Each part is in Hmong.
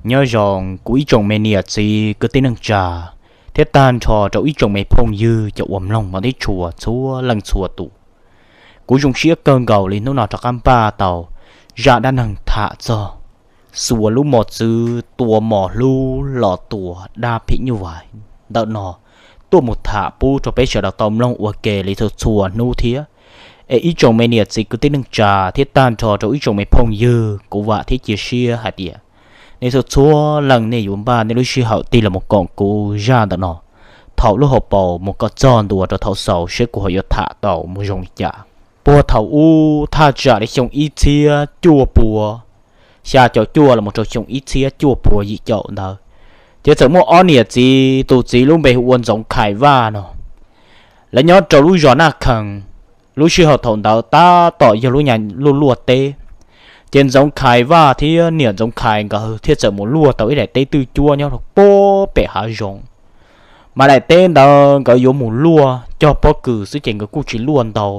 Nyob zoo kuv ib tsoom me niam txiv kwv tij neej tsa, thiab tag nrho rau ib tsoom me phooj ywg cov uas mloog mov tib tshua txhua leej txhua tus. Kuv zoo siab kawg nkaus li hnub no rov qab npaj tau zaj dab neeg tham txog xuas lub mos txwv tua mos hlub los tua dab phim nyuj vais ntawm no tuaj mus tham pub rau peb sawv daws tau mloog ua ke li txhua txhua hnub thiab. Es ib tsoom me niam txiv kwv tij neej tsa thiab tag nrho rau ib tsoom me phooj ywg, kuv vam thiab cia siab hais tias nej txhua txhua leej nej yuav npaj nej lub sij hawm tig los mus koom kuv zaj ntawm no thaum lub hauv paus mus kom txog ntua rau thaum xaus seb kuv ho yuav tham tau mus zoo li cas. Puag thaum ub thaj tsam li xyoo ib txhiab cuaj pua xya caum cuaj los mus rau xyoo ib txhiab cuaj pua yim caum ntawd, ces txawm muaj ob niam txiv, tus txiv lub npe hu ua Ntxoov Khais Vaj no. Lawv nyob rau lub zos Naj Khees, lub sij hawm thaum ntawd tab tom yog lub nyuag luaj luaj teb. Ces Ntxoov Khais Vaj thiab niam Ntxoov Khais nkawd thiaj txawm mus luaj tau ib daim teb twj cuab nyob rau puag pem hav zoov. Mas daim teb ntawd nkawd yuav mus luaj cog pob kws xwb ces nkawd kuj tsis luaj ntau.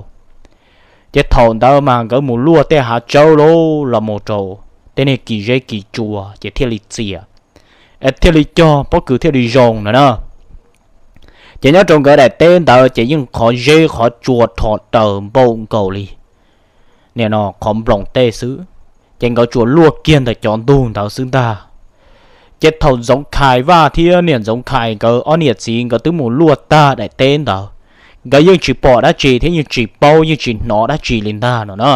Ces thaum ntawd mas nkawd mus luaj tej hav tsawb lauj los mus rau tej niag kis zeb kis tsua ces thiaj li txias, es thiaj li cog pob kws thiaj li zoo no na. Ces nyob rau nkawd daim teb ntawd ces yeej qhov zeb qhov tsua rho raws npaum nkaus li nim no qhov nploos tej xwb, ces nkawd tsuas luaj kiag ntawm cov ntug ntawd xwb ntag. Ces thaum Ntxoov Khais Vaj thiab niam Ntxoov Khais nkawd ob niam txiv nkawd twb mus luaj tag daim teb ntawd, nkawd yeej tsis pom dab tsi thiab yeej tsis paub yeej tsis hnov dab tsi li ntag no na.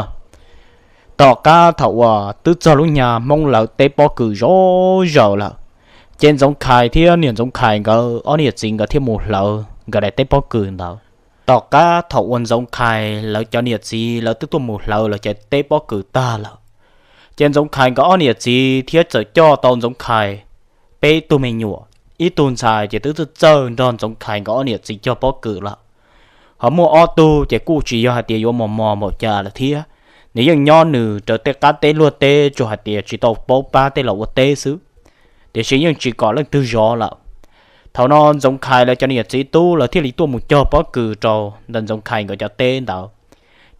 Tom qab thaum uas twb txog lub nyuag Hmoob lawv teb pob kws zov zaws lawm, ces Ntxoov Khais thiab niam Ntxoov Khais nkawd ob niam txiv nkawd thiaj mus hlawv nkawd daim teb pob kws ntawd. Tom qab thaum uas Ntxoov Khais lawv cov niam txiv lawv twb tuaj mus hlawv lawv cov teb pob kws tag lawm, ces Ntxoov Khais nkawd ob niam txiv thiaj txawm coj tau Ntxoov Khais peb tug me nyuam. Ib tug ntxhais ces twb txawj txawj nrog Ntxoov Khais nkawd ob niam txiv cog pob kws lawm, ho muaj ob tug ces kuj tsis yog hais tias yuav mos mos npaum cas lawm thiab. Nws yeej nyob nws raws tej qab teb luaj teb, tsuas hais tias tsis tau paub pab tej los ua teb xwb, tiam sis yeej tsis kom leej twg zov lawm. Thaum no Ntxoov Khais lawv cov niam txiv tub lawv thiaj li tuaj mus cog pob kws rau ntawm Ntxoov Khais nkawd cov teb ntawd.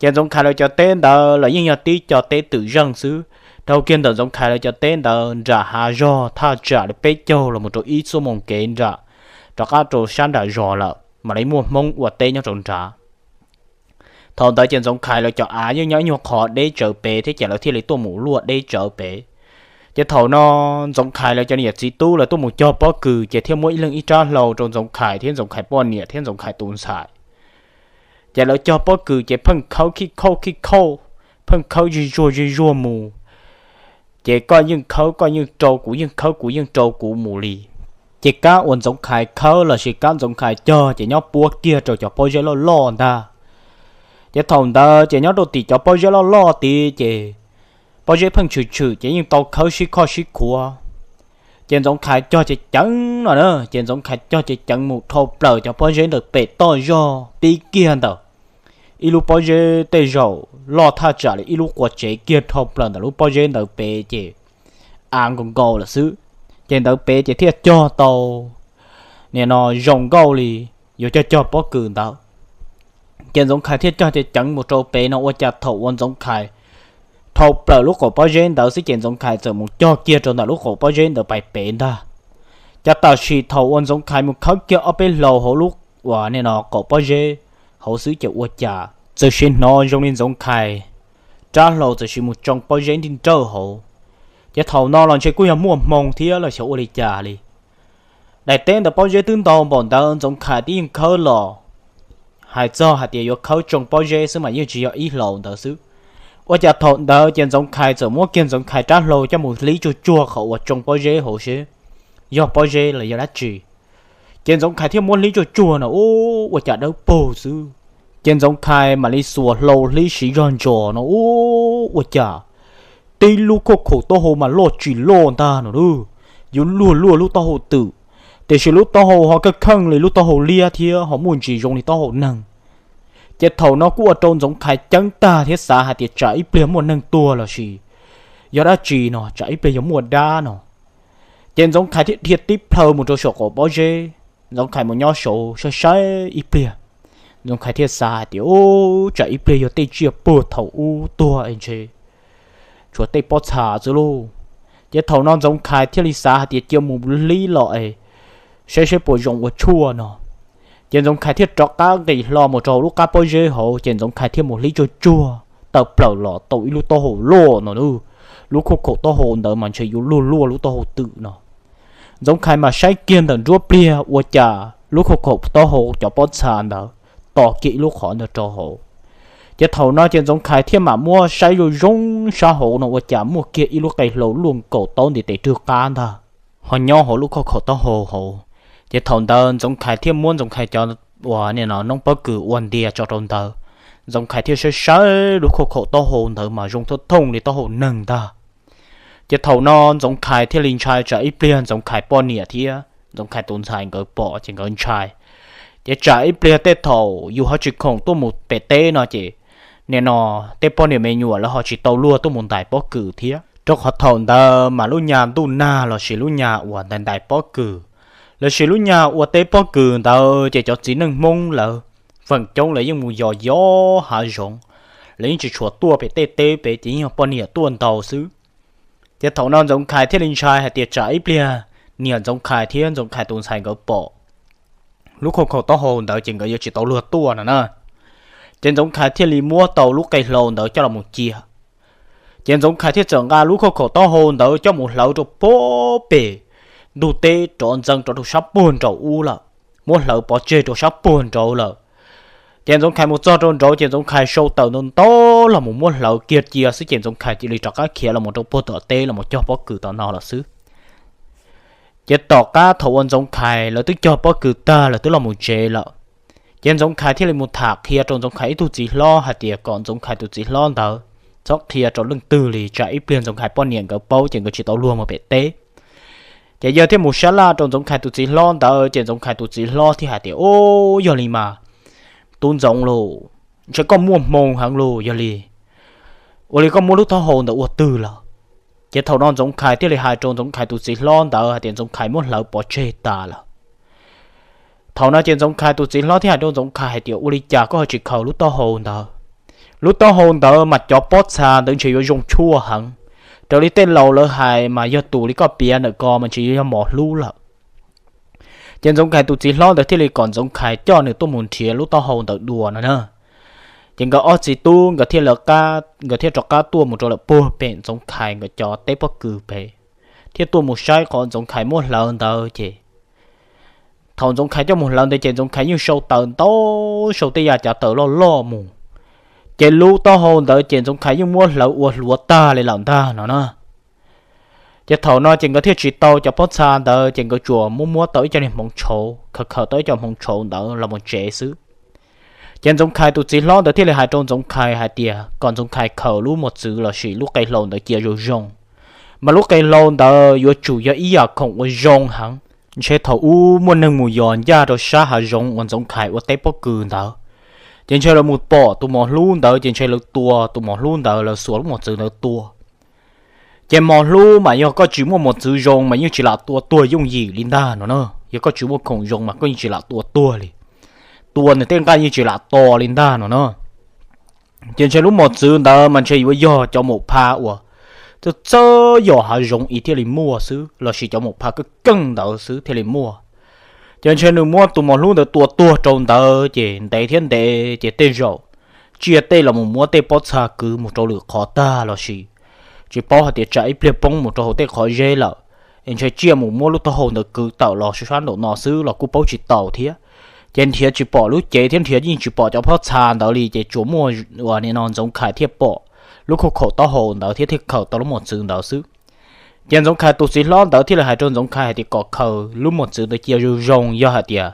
Ces Ntxoov Khais lawv cov teb ntawd los yeej yog tib co teb twm zeej xwb. Dhau kiag ntawm Ntxoov Khais lawv cov teb ntawd nram hav zog thaj tsam li peb caug los mus rau ib xuab moos kev nram, rov qab rau sab nram zos lawm mam li muaj Hmoob ua teb nyob rau nrad. Thaum ntawd ces Ntxoov Khais lawv cov av yeej nyob ib nyuag qhov deb tsawv pem thiab ces lawv thiaj li tuaj mus luaj deb tsawv pem. Ces thaum no Ntxoov Khais lawv cov niam txiv tub lawv tuaj mus cog pob kws ces thiaj muab ib leeg ib rab hlau rau Ntxoov Khais thiab Ntxoov Khais poj niam thiab Ntxoov Khais tus ntxhais. Ces lawv cog pob kws ces pheej khawb khij khauj khij khauj, pheej khawb zig zuag zig zuag mus. Ces koj yeej khawb koj yeej rau kuv yeej khawb kuv yeej rau kuv mus li. Ces kab uas Ntxoov Khais khawb lossis kab Ntxoov Khais cog ces nyob puab kiag rau cov pob zeb loj loj ntag. Ces thaum ntawd ces nyob rau tim cov pob zeb loj loj tid ces pob zeb pheej tshwm tshwm ces yeej tau khawb sib khoj sib khuav. Ces Ntxoov Khais cog ceev ceev no na, ces Ntxoov Khais cog ceev ceev mus dhau plaws cov pob zeb ntawm pem toj zog pib kiag ntawm ib lub pob zeb tej zaum loj thaj tsam li ib lub quav tsev kiag dhau plaws ntawm lub pob zeb ntawd pem ces av nkaus nkaus lawm xwb. Ces ntawd pem ces thiaj cog tau nim no zoo nkauj li yuav cog cog pob kws ntawd. Ces Ntxoov Khais thiaj cog ceev ceev mus rau pem no ua cas thaum uas Ntxoov Khais dhau plaws lub qaum pob zeb ntawd xwb ces Ntxoov Khais txawm mus cog kiag rau ntawm lub qaum pob zeb ntawd pais pem ntag. Ces tam sim thaum uas Ntxoov Khais mus khawb kiag ob peb hlau hauv lub uas nim no qaum pob zeb hauv xwb ces ua cas txawm sim hnov zoo li Ntxoov Khais rab hlau txawm sim mus tsoo pob zeb nrij nrawj hauv. Ces thaum no los ntshe kuj yog muaj hmoo thiab los xyov ua li cas li. Daim teb ntawd pob zeb twb ntau npaum ntawd Ntxoov Khais twb yeej khawb los hais txog hais tias yuav khawb tsoo pob zeb xwb mas yeej tsis yog ib hlau ntawd xwb. Ua cas thaum ntawd ces Ntxoov Khais txawm muab kiag Ntxoov Khais rab hlau coj mus hlib tsuag tsuag qhov uas tsoo pob zeb hauv seb yog pob zeb los yog dab tsi. Ces Ntxoov Khais thiaj muab hlib tsuag tsuag no ua cas dawb paug xwb. Ces Ntxoov Khais mam li xuas hlau hlib siv zog ntsos no ua cas tib lub khuj khum taub hau mas loj tsis loj ntag no lub, yuav luag luaj lub taub hau twm, tiam sis lub taub hau ho kaj kheej li lub taub hau liab thiab ho muaj ntsis zoo li taub hau neeg. Ces thaum no kuj ua rau Ntxoov Khais ceeb tag thiab xav hais tias tsam ib pliag muaj neeg tuag lossis yog dab tsi no, tsam ib pliag yog muaj dab no. Ces Ntxoov Khais thiaj dhia tib plhaw mus rau saum qaum pob zeb. Ntxoov Khais mus nyob saud saib saib ib pliag, Ntxoov Khais thiaj xav hais tias, Ub, tsam ib pliag yog tej tsiaj puag thaum ub tuag es ntshe tshuav tej pob txha xwb lauj. Ces thaum no Ntxoov Khais thiaj li xav hais tias cia mus hlib los es saib saib puas zoo ua tshuaj no. Ces Ntxoov Khais thiaj rov qab nqis hlo mus rau hauv lub qab pob zeb hauv, ces Ntxoov Khais thiaj mus hlib tsuag tsuag tawm plaws los tau ib lub taub hau loj no. Lub khuj khaum taub hau ntawd mas ntshe yuav luaj luaj lub taub hau twm no. Ntxoov Khais mas saib kiag ntawm nruab pliag ua cas lub khuj khaum taub hau cov pob txha ntawd tos kiag ib lub qhov ntawd rau hauv. Ces thaum no ces Ntxoov Khais thiaj mam muab saib zoo zoo sab hauv no ua cas muaj kiag ib lub qe hlau luaj nkaus taub ntiv tes rwg qab ntag, ho nyob hauv lub khuj khaum taub hau hauv. Ces thaum ntawd Ntxoov Khais thiaj muab Ntxoov Khais cov uas nim no noob pob kws ua ntias tso rau ntawd. Ntxoov Khais thiaj saib saib lub khuj khaum taub hau ntawd mas zoo thooj thooj li taub hau neeg ntag. Ces thaum no Ntxoov Khais thiaj li ntshai tsam ib pliag Ntxoov Khais poj niam thiab Ntxoov Khais tus ntxhais nkawd pom ces nkawd ntshai. Ces tsam ib pliag tej thaum yus ho tsis khoom tuaj mus pem teb no ces nim no tej poj niam me nyuam lawv ho tsis tau luag tuaj mus ntais pob kws thiab, rau qhov thaum ntawd mas lub nyas ntuj nag lossis lub nyas uas ntais ntais pob kws lossis lub nyas ua teb pob kws ntawd ces cov txiv neej Hmoob lawv feem coob lawv yeej mus yos yos hav zoov, lawv yeej tsis tshua tuaj pem tej teb pem ces yeej yog poj niam tuaj ntau xwb. Ces thaum no Ntxoov Khais thiaj li ntshai hais tias tsam ib pliag niam Ntxoov Khais thiab Ntxoov Khais tus ntxhais nkawd pom lub khuj khaum taub hau ntawd ces nkawd yuav tsis tau luag tuaj no na. Ces Ntxoov Khais thiaj li muab tau lub qe hlau ntawd coj los mus cia. Ces Ntxoov Khais thiaj txawm nqa lub khuj khaum taub hau ntawd coj mus hlawv rau puag pem ntug teb rov ntxeev rov rau sab puag nraud ub lawm, muab hlawv pov tseg rau sab puag nraud lawm. Ces Ntxoov Khais mus txog rau nraud ces Ntxoov Khais sau taws ntau ntau los mus muab hlawv kiag cia xwb ces Ntxoov Khais cia li rov qab khiav los mus rau puag tom teb los mus cog pob kws tom no lawm xwb. Ces tom qab thaum uas Ntxoov Khais lawv twb cog pob kws tag lawv twb los mus tsev lawm, ces Ntxoov Khais thiaj li mus tham qhia rau Ntxoov Khais ib tug txiv hlob hais tias kom Ntxoov Khais tus txiv hlob ntawd txhob qhia rau leej twg li tsam ib pliag Ntxoov Khais poj niam nkawd paub ces nkawd tsis tau luag mus pem teb. Ces yawg thiaj mus sab laj rau Ntxoov Khais tus txiv hlob ntawd ces Ntxoov Khais tus txiv hlob thiaj hais tias, Ub, yog li mas tus Ntxoov lauj, ntshe koj muaj hmoo heev lauj, yog li ua li koj muab lub taub hau ntawd ua twg lawm? Ces thaum no Ntxoov Khais thiaj li hais rau Ntxoov Khais tus txiv hlob ntawd hais tias Ntxoov Khais muab hlawv pov tseg tas lawm. Thaum no ces Ntxoov Khais tus txiv hlob thiaj hais rau Ntxoov Khais hais tias, Ua li cas koj ho tsis khaws lub taub hau ntawd? Lub taub hau ntawd mas cov pob txha ntawd ntshe yuav zoo tshuaj heev. Raws li tej laus lawv hais mas yog tus li koj piav ntawm ko mas ntshe yuav yog mos hlub lawm. Ces Ntxoov Khais tus txiv hlob ntawd thiaj li kom Ntxoov Khais coj nws tuaj mus nrhiav lub taub hau ntawd dua no na. Ces nkawd ob txiv tub nkawd thiaj lawv qab, nkawd thiaj rov qab tuaj mus rau lawm puag pem Ntxoov Khais nkawd cov teb pob kws pem, thiaj tuaj mus saib qhov Ntxoov Khais muab hlawv ntawd ces thaum Ntxoov Khais coj mus hlawv ntawd ces Ntxoov Khais yeej sau taws ntau, sau tej yam cav taws loj loj mus, ces lub taub hau ntawd ces Ntxoov Khais yeej muab hlawv ua hluav tag li lawm ntag no na. Ces thaum no ces nkawd thiaj tsis tau cov pob txha ntawd ces nkawd tsuas muab muab tau ib co niag hmoov tshauv, khaws khaws tau ib co hmoov tshauv ntawd los mus tsev xwb. Ces Ntxoov Khais tus txiv hlob ntawd thiaj li hais rau Ntxoov Khais hais tias kom Ntxoov Khais khaws lub mos txwv lossis lub qe hlau ntawd cia zoo zoo, mas lub qe hlau ntawd yuav tsum yog ib yam khoom uas zoo heev. Ntshe thaum ub muaj neeg mus yos ncaj rau sab hav zoov uas Ntxoov Khais ua teb pob kws ntawd, ces ntshe lawv mus pom tus mos hlub ntawd ces ntshe lawv tua tus mos hlub ntawd, lawv xuas lub mos txwv ntawd tua. Ces mos hlub mas yog koj tsis muaj mos txwv zoo mas yeej tsis lam tua tuag yooj yim li ntag no na. Yog koj tsis muaj khoom zoo mas koj yeej tsis lam tua tuag li, tua nws tej nqaij yeej tsis lam to li ntag no na. Ces ntshe lub mos txwv ntawd mas ntshe yuav yog cov maum pha uas txawj txawj yos hav zoov ib thiaj li muaj xwb lossis cov maum pha keej keej ntawd xwb thiaj li muaj. Ces ntshe nws muab tus mos hlub ntawd tua tuag rau ntawd ces ntev thiab ntev ces tej zaum tsiaj tej los mus muab tej pob txha kwv mus rau lwm qhov tag lossis tsis paub hais tias tsam ib pliag poob mus rau hauv tej qhov zeb lawm, es ntshe tsiaj mus muab lub taub hau ntawd kwv tawm los sab nraum no xwb los kuj paub tsis tau thiab. Ces nrhiav tsis pom lub cev thiab nrhiav yeej tsis pom cov pob txha ntawd li ces tsuas muaj uas nim no Ntxoov Khais thiaj pom lub khuj khaum taub hau ntawd thiab thiaj khaws tau lub mos txwv ntawd xwb. Ces Ntxoov Khais tus txiv hlob ntawd thiaj li hais rau Ntxoov Khais hais tias kom khaws lub mos txwv ntawd cia zoo zoo, yog hais tias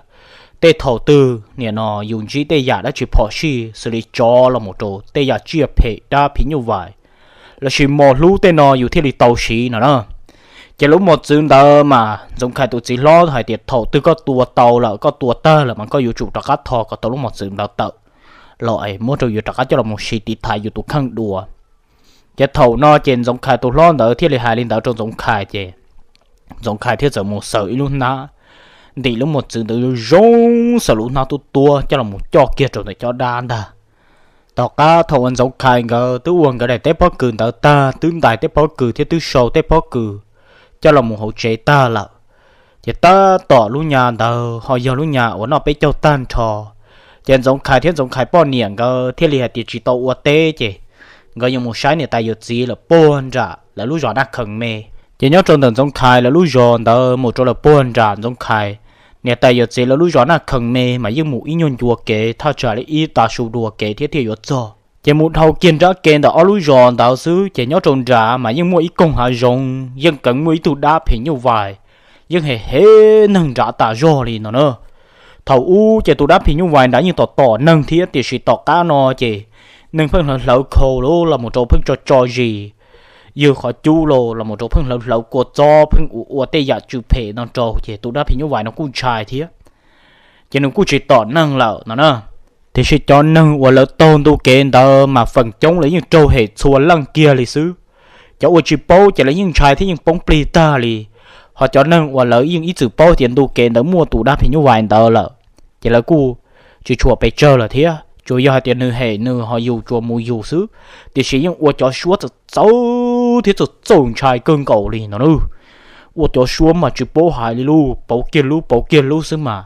tej thaum twg nim no yus ntsib tej yam dab tsi phom sij xws li tsov los mus rau tej yam tsiaj phem dab phim nyuj vais lossis mos hlub tej no yus thiaj li tau siv no na. Ces lub mos txwv ntawd mas Ntxoov Khais tus txiv hlob hais tias thaum twg koj tua tau lawm, koj tua tag lawm mas koj yuav tsum rov qab tho kom tau lub mos txwv ntawd tawm los es muab rau yus rov qab coj los mus siv tiv thaiv yus tus kheej dua. Ces thaum no ces Ntxoov Khais tus hlob ntawd thiaj li hais li ntawd rau Ntxoov Khais ces Ntxoov Khais thiaj txawm mus xaws ib lub hnab ntim lub mos txwv ntawd zoo zoo, xaws lub hnab tuab tuab coj los mus coj kiag rau ntawm cov dab ntag. Tom qab thaum uas Ntxoov Khais nkawd twb ua nkawd daim teb pob kws ntawd tag, twb ntais teb pob kws thiab twb sau teb pob kws coj los mus hauv tsev tag lawm. Ces tab tom lub nyas ntawd ho yog lub nyas uas noj peb caug tag nrho, ces Ntxoov Khais thiab Ntxoov Khais poj niam nkawd thiaj li hais tias tsis tau ua teb ces nkawd yuav mus saib niam tais yawm txiv lawm puag nram lawv lub zos Naj Khees me. Ces nyob rau ntawm Ntxoov Khais lawv lub zos ntawd mus rau lawm puag nram Ntxoov Khais niam tais yawm txiv lawv lub zos Naj Khees me mas yeej mus ib nyuag ncua kev thaj tsam li ib tav su dua kev thiab thiaj yuav txog. Ces mus dhau kiag nrab kev ntawm ob lub zos ntawd xwb ces nyob rau nrad mas yeej muaj ib koog hav zoov, yeej keev muaj ib tug dab phim nyuj vais yeej hem hem neeg nrad tas zog li no na. Thaum ub ces tus dab phim nyuj vais nrad yeej tom tom neeg thiab, tiam sis tom qab no ces neeg pheej hlawv hlawv khau los los mus rau pheej tso tso zis, ywg qhov cub los los mus rau pheej hlawv hlawv kua txob, pheej ua ua tej yam tsw phem no rau, ces tus dab phim nyuj vais no kuj ntshai thiab, ces nws kuj tsis tom neeg lawm no na. Tiam sis cov neeg uas lawv taug ntu kev ntawd mas feem coob lawv yeej raug hem txhua leej kiag li xwb. Cov uas tsis paub ces lawv yeej ntshai thiab yeej poob plig tag li. Ho cov neeg uas lawv yeej ib txwm paub tias ntu kev ntawd muaj tus dab phim nyuj vais ntawd lawm, ces lawv kuj tsis tshua pes tsawg lawm thiab, tsuas yog hais tias nws hem nws ho yus tsuas mus yus xwb. Tiam sis yeej ua cov suab txawv txawv thiab txawv txaus ntshai kawg nkaus li no na. Ua cov suab mas tsis paub hais li lub pauv kiag lub pauv kiag lub xwb mas.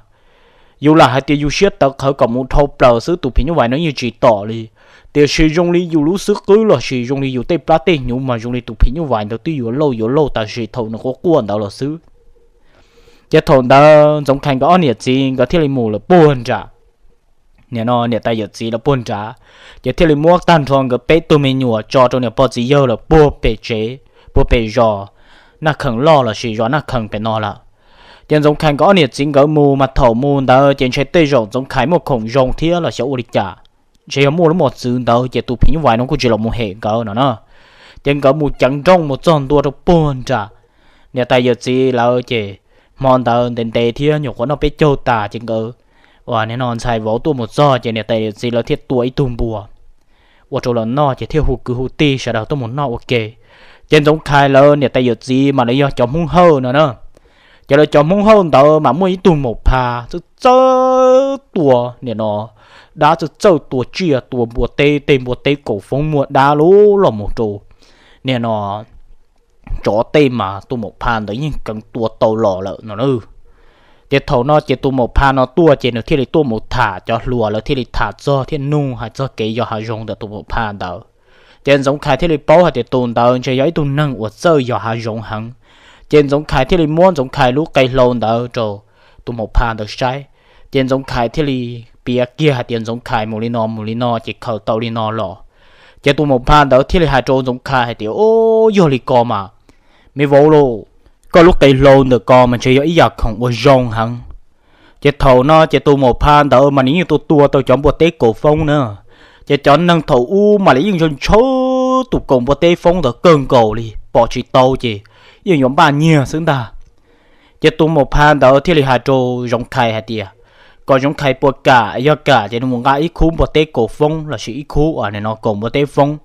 Yus lam hais tias yus siab tawv qhawv kom mus dhau plaws xwb tus phim nyuj vais no yeej tsis tom li. Tiam sis zoo li yus lub xwb qwb los sis zoo li yus tej plab tej hnyuv mas zoo li tus phim nyuj vais ntawd twb yuav lauj yuav lauj tam sim thaum nws quaj quaj ntawd los xwb. Ces thaum ntawd Ntxoov Khais nkawd ob niam txiv nkawd thiaj li mus lawm puag nram, nim no niam tais yawm txiv lawv puag nrad, ces thiaj li muab tag nrho nkawd peb tug me nyuam tso rau niam pog txiv yawg lawm puag pem tsev, puag pem zos Naj Khees loj los sis zos Naj Khees pem no lawm. Ces Ntxoov Khais nkawd ob niam txiv nkawd mus mas thaum mus ntawd ces ntshe tej zaum Ntxoov Khais muaj khoom zoo thiab los xyov ua li cas, ntshe yog muaj lub mos txwv ntawd ces tus phim nyuj vais no kuj tsis los mus hem nkawd no na. Ces nkawd mus ceev nrooj mus txog ntua rau puag nram niam tais yawm txiv lawv ces hmo ntawd ntev ntev thiab nyuam qhuav noj peb caug tas ces nkawd uas nim no ntxhais vauv tuaj mus txog ces niam tais yawm txiv lawv thiaj tua ib tug npua ua rau lawv noj ces thiaj hu kwv hu tij sawv daws tuaj mus noj ua ke. Ces Ntxoov Khais lawv niam tais yawm txiv mas lawv yog cov Hmoob Hawj no na. Ces lawv cov Hmoob Hawj ntawd mas muaj ib tug maum pha txawj txawj tua nim no dab, txawj txawj tua tsiaj tua npua teb, tej npua teb kaum foob muaj dab lub los mus rau nim no tsov tej mas tus maum pha ntawd yeej keev tua tau los lawm no na. Ces thaum no ces tus maum pha no tuaj ces nws thiaj li tuaj mus tham cov hluas, lawv thiaj li tham txog thiab nug hais txog kev yos hav zoov ntawm tus maum pha ntawd. Ces Ntxoov Khais thiaj li paub hais tias tus ntawd ntshe yog ib tug neeg uas txawj yos hav zoov heev. Ces Ntxoov Khais thiaj li muab Ntxoov Khais lub qe hlau ntawd rau tus maum pha ntawd saib. Ces Ntxoov Khais thiaj li piav kiag hais tias Ntxoov Khais mus li no mus li no ces khaws tau li no los. Ces tus maum pha ntawd thiaj li hais rau Ntxoov Khais hais tias, o, yog li ko mas me vauv lauj, koj lub qe hlau ntawm ko mas ntshe yog ib yam khoom uas zoo heev. Ces thaum no ces tus maum pha ntawd mas nws yeej tua tua tau cov npua teb kaum foob na. Ces cov neeg thaum ub mas lawv yeej ntshaw ntshaw tus kaum npua teb foob ntawd kawg nkaus li, pom tsis tau ces yeej yuav npaj nyiag xwb ntag. Ces tus maum pha ntawd thiaj li hais rau Zoov Khais hais tias, kom Zoov Khais puas kam, yog kam ces nws mus nqa ib khub npua teb kaum foob lossis ib khub uas nim no kaum npua teb foob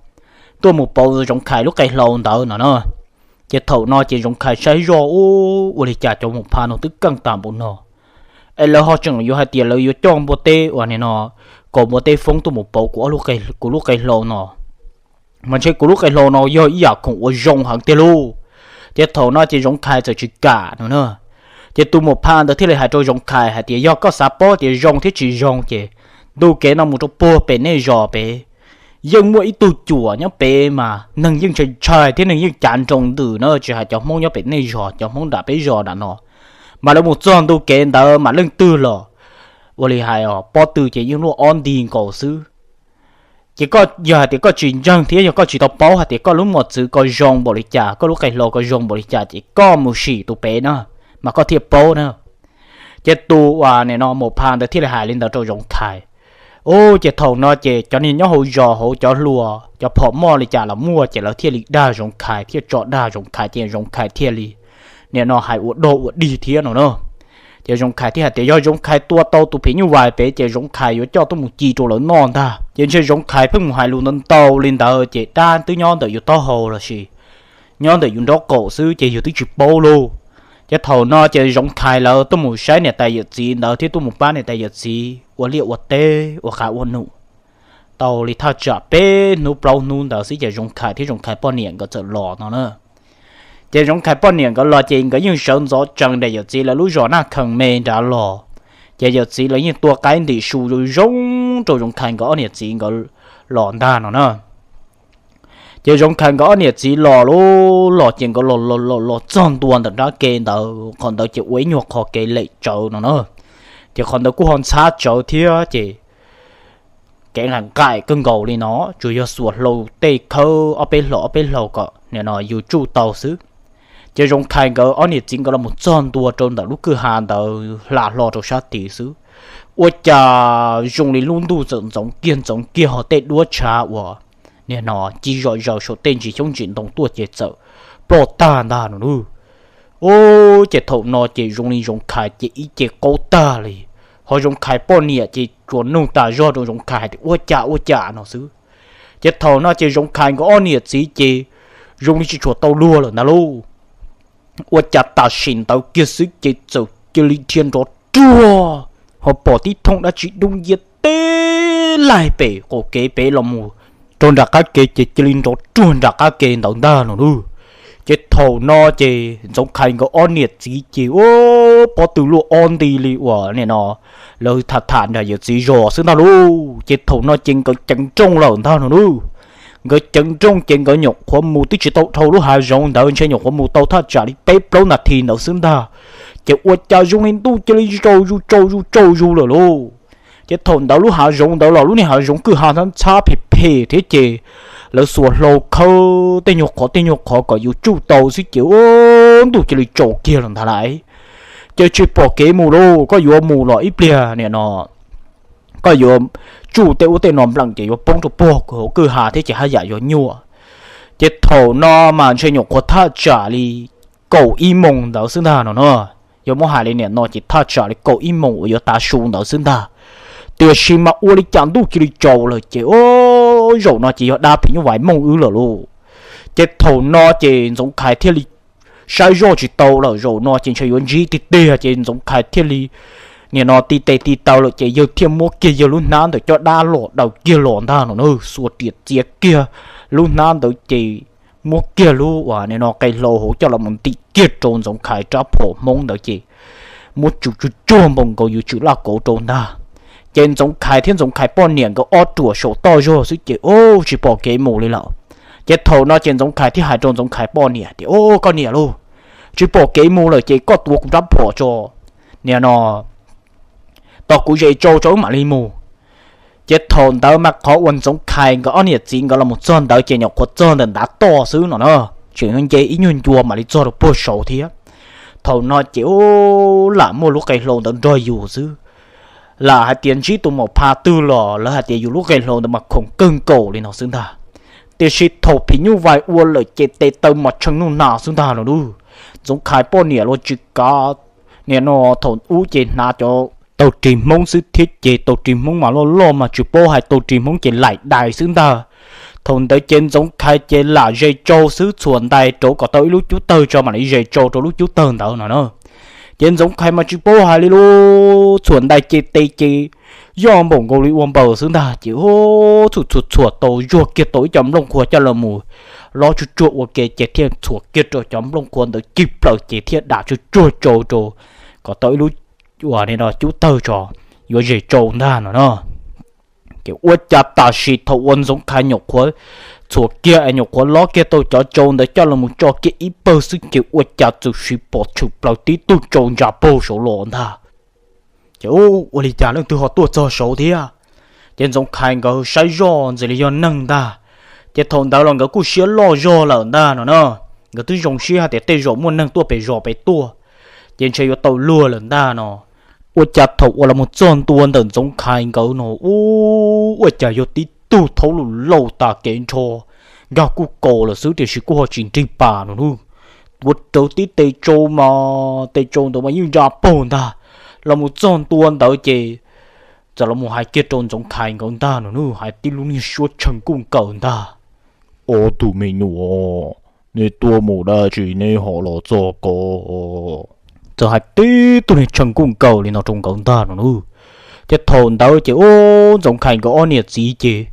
tuaj mus pauv Zoov Khais lub qe hlau ntawd no na. Ces thaum no ces Zoov Khais saib zoj, ua li cas cov maum pha no twb keej tas npaum no, es lawv ho tseem yuav hais tias lawv yuav coj npua teb uas nim no kaum npua teb foob tuaj mus pauv kuv lub qe hlau no. Mas ntshe kuv lub qe hlau no yog ib yam khoom uas zoo heev tiag lauj. Ces thaum no ces Zoov Khais txawm tsis kam no na. Ces tus maum pha ntawd thiaj li hais rau Zoov Khais hais tias, yog koj xav paub tias zoo thiab tsis zoo ces ntu kev no mus rau puag pem nej zos pem, yeej muaj ib tug cuam nyob pem mas neeg yeej ntshai ntshai thiab neeg yeej cav nroo ntws na, tsis hais cov Hmoob nyob pem nej zos, cov Hmoob nram peb zos nram no, mas lawv mus txog ntu kev ntawd mas leej twg los ua li hais os, pob tw ces yeej luaj ob nti nkaus xwb. Ces koj yog hais tias koj tsis ntseeg thiab yog koj tsis tau paub hais tias koj lub mos txwv ko zoo npaum li cas, koj lub qe hlau ko zoo npaum li cas ces koj mus sim tus pem na, mas koj thiaj paub na. Ces tus uas nim no maum pha ntawd thiaj li hais li ntawd rau Zoov Khais. Ub, ces thaum no ces cov niag nyob hauv zos hauv cov hluas cov phom moj li cas los muaj ces lawv thiaj li dag Zoov Khais thiab tso dag Zoov Khais ces Zoov Khais thiaj li nim no hais ua dog ua dig thiab no na. Ces Zoov Khais thiaj hais tias yog Zoov Khais tua tau tus phim nyuj vais pem ces Zoov Khais yuav coj tuaj mus ci rau lawv noj ntag. Ces ntshe Zoov Khais pheej mus hais lus ntau ntau li ntawd ces dab twb nyob ntawm yus taub hau lossis nyob ntawm yus nraub qaum xwb ces yus twb tsis paub lauj. Ces thaum no ces Zoov Khais lawv tuaj mus saib niam tais yawm txiv ntawd thiab tuaj mus pab niam tais yawm txiv ua liaj ua teb ua qav ua num tau li thaj tsam peb hnub plaub hnub ntawd xwb ces Zoov Khais thiab Zoov Khais poj niam nkawd txawm los no na. Ces Zoov Khais poj niam nkawd los ces nkawd yeej sawv ntxov tsees ntawm yawm txiv lawv lub zos Naj Khees me nrad los. Ces yawm txiv lawv yeej tua qaib ntim su zoo rau Zoov Khais nkawd ob niam txiv nkawd los ntag no na. Ces Zoov Khais nkawd ob niam txiv los lub los ces nkawd los los los los txog ntua ntawm nrab ke ntawd, qhov ntawd ces ua ib nyuag qho kev lem tsawv no na. Ces qhov ntawd kuj ho ntxhab tsawv thiab ces kev nqaim nqaim kawg nkaus li no, tsuas yog xuas hlau tej khawb ob peb hlau ob peb hlau kom nim no yus tsuj tau xwb. Ces Zoov Khais nkawd ob niam txiv nkawd los mus txog ntua rau ntawm lub kwj ha ntawd hla hlo rau sab tid xwb, ua cas zoo li lub ntuj txawm ntxoov kiag ntxoov kiag ho tej duab tshav uas nim no ci zom zaws saum tej ntsis xyoob ntsis ntoo tuaj ces txawm ploj tag ntag no na. Ces thaum no ces zoo li Zoov Khais ces ib ce qaug tag li, ho Zoov Khais poj niam ces tsuas nug tas zog rau Zoov Khais hais tias ua cas ua cas no xwb. Ces thaum no ces Zoov Khais nkawd ob niam txiv ces zoo li tsis tshua tau luag lawm ntag lauj. Ua cas tam sim ntawd kiag xwb ces txawm cia li dhia nrov ruag, ho pom tib thooj dab tsi dub nciab teb laig pem qaum kev pem los mus rau nram qab ke ces cia li nrov ruag nram qab ke ntawd ntag no na. Ces thaum no ces Ntxoov Khais nkawd ob niam txiv ces ua pob tw luaj ob nti li uas nim no lawv tham tham nram yawm txiv zos xwb ntag lauj. Ces thaum no ces nkawd ceev nrooj lawm ntag no na. Nkawd ceev nrooj ces nkawd nyuam qhuav mus twb tsis tau dhau lub hav zoov ntawd ntshe nyuam qhuav mus tau thaj tsam li peb plaub nas this ntawd xwb ntag, ces ua cas zoo li ntuj cia li tsaus zus tsaus zus tsaus zus lawm lauj. Ces thaum ntawd lub hav zoov ntawd los lub niag hav zoov kwj ha ntxhab ntxhab phem phem thiab ces lawv xuas hlau khawb tej nyuag qhov tej nyuag qhov kom yus tsuj tau xwb ces ua ntuj cia li tsaus kiag lawm ntag lauj. Ces tsis pom kev mus lauj, koj yuav mus los ib pliag nim no koj yuav tsuj tej ub tej no npleem ces yuav poob rau puag hauv kwj ha thiab ces haj yam yuav nyuaj. Ces thaum no mas ntshe nyuam qhuav thaj tsam li kaum ib moos ntawd xwb ntag no na. Yuav muab hais li nim no ces thaj tsam li kaum ib moos uas yuav tav su ntawd xwb ntag. Tiam sis mas ua li cas ntuj cia li tsaus lawm ces zaum no ces yog dab phim nyuj vais mooj wb lawm lauj. Ces thaum no ces Ntxoov Khais thiaj li saib zoj tsis tau lawm, zaum no ces ntshe yuav ntsib tiag tiag ces Ntxoov Khais thiaj li nim no ti tes ti taw lawm ces yawg thiaj muab kiag yawg lub hnab ntawm coj dab los daws kiag los ntag no na, xuas riam txiav kiag lub hnab ntawd ces muab kiag lub uas nim no qe hlau hauv coj los mus ntim kiag rau Ntxoov Khais rab phom hmoob ntawd ces muab tsum tsuag tsuag npaum nkaus yus tsum laj kauv rau ntag. Ces Ntxoov Khais thiab Ntxoov Khais poj niam nkawd ob ruam saum toj zog xwb ces ub tsis pom kev mus li lawm. Ces thaum no ces Ntxoov Khais thiaj hais rau Ntxoov Khais poj niam tias, Ub, koj niam lauj, tsis pom kev mus lawm ces koj tuav kuv rab phom tso, nim no tos kuv zes tsau tso wb mam li mus. Ces thaum ntawd mas qhov uas Ntxoov Khais nkawd ob niam txiv nkawd los mus txog ntawd ces nyuam qhuav txog ntawm ntav toj xwb no na, tseem nce ib nyuag ncua mam li txog rau puag saud thiab. Thaum no ces ub lam muaj lub qe hlau ntawd nrog yus xwb. Lam hais tias ntsib tus maum pha twg los lawv hais tias yus lub qe hlau ntawd mas khoom kawg nkaus li no xwb ntag. Tiam sis thaum phim nyuj vais ua lawm ces tes taw mas tshee nuj nas xwb ntag no lauj. Ntxoov Khais poj niam los tsis kav, nim no thaum ub ces hnav cov tau ris hmoob xwb thiab ces tau ris hmoob mas loj loj mas tsis paub hais tau ris hmoob ces laim dais xwb ntag. Thaum ntawd ces Ntxoov Khais ces lam zes tsau xwb txhuam ntais rau kom tau ib lub cub tawg tso mam li zes tsau rau lub cub tawg ntawd no na. Ces Ntxoov Khais mas tsis paub hais li lauj, txhuam ntais ces tes ces yoj npaum nkaus li ua npaws xwb ntag ces ub txhum txhuam txhuam tau zuag kiag tau ib co nplooj qhuav coj los mus lob tsuag tsuag ua ke ces thiaj txhuam kiag rau cov nplooj qhuav ntawd cig plaws ces thiaj dam tsuag tsuag tsau rau kom tau ib lub uas nim no cub tawg tso yuav zes tsau ntag no na. Ces ua cas tam sim thaum uas Ntxoov Khais nyuam qhuav txhuam kiag es nyuam qhuav lob kiag tau cov tsau ntawd coj los mus tso kiag ib pawg xwb ces ua cas txawm sis pom tshwm plaws tib tug tsau ntsa paug saud los ntag. Ces ua li cas leej twg ho tuaj txog saud thiab? Ces Ntxoov Khais nkawd saib zoj ntxim li yog neeg ntag. Ces thaum ntawd los nkawd kuj siab loj zog lawm ntag no na. Nkawd twb zoo siab hais tias tej zaum muaj neeg tuaj pem zos pem tuaj, ces ntshe yuav tau luag lawm ntag no. Ua cas thaum uas los mus txog ntua ntawm Ntxoov Khais nkawd no ub ua cas yog tib tug thaub lus lauj tas kev nrho, nkag kuj kaus lawm xwb tiam sis kuj ho tsis nrig pas no nawb. Tuav rawv tib tes tsau mas tes tsau ntawd mas yeej ntsa paug ntag. Los mus txog ntua ntawd ces txawm los mus hais kiag rau Ntxoov Khais nkawd ntag no nawb, hais tib lub niag suab tshee nkuj nkaws ntag. Ob tug me nyuam, neb tuaj mus dab tsi neb ho los txog ko? Txawm hais tib tug niag tshee nkuj nkaws li no rau nkawd ntag no nawb. Ces thaum ntawd ces ub Ntxoov Khais nkawd ob niam txiv ces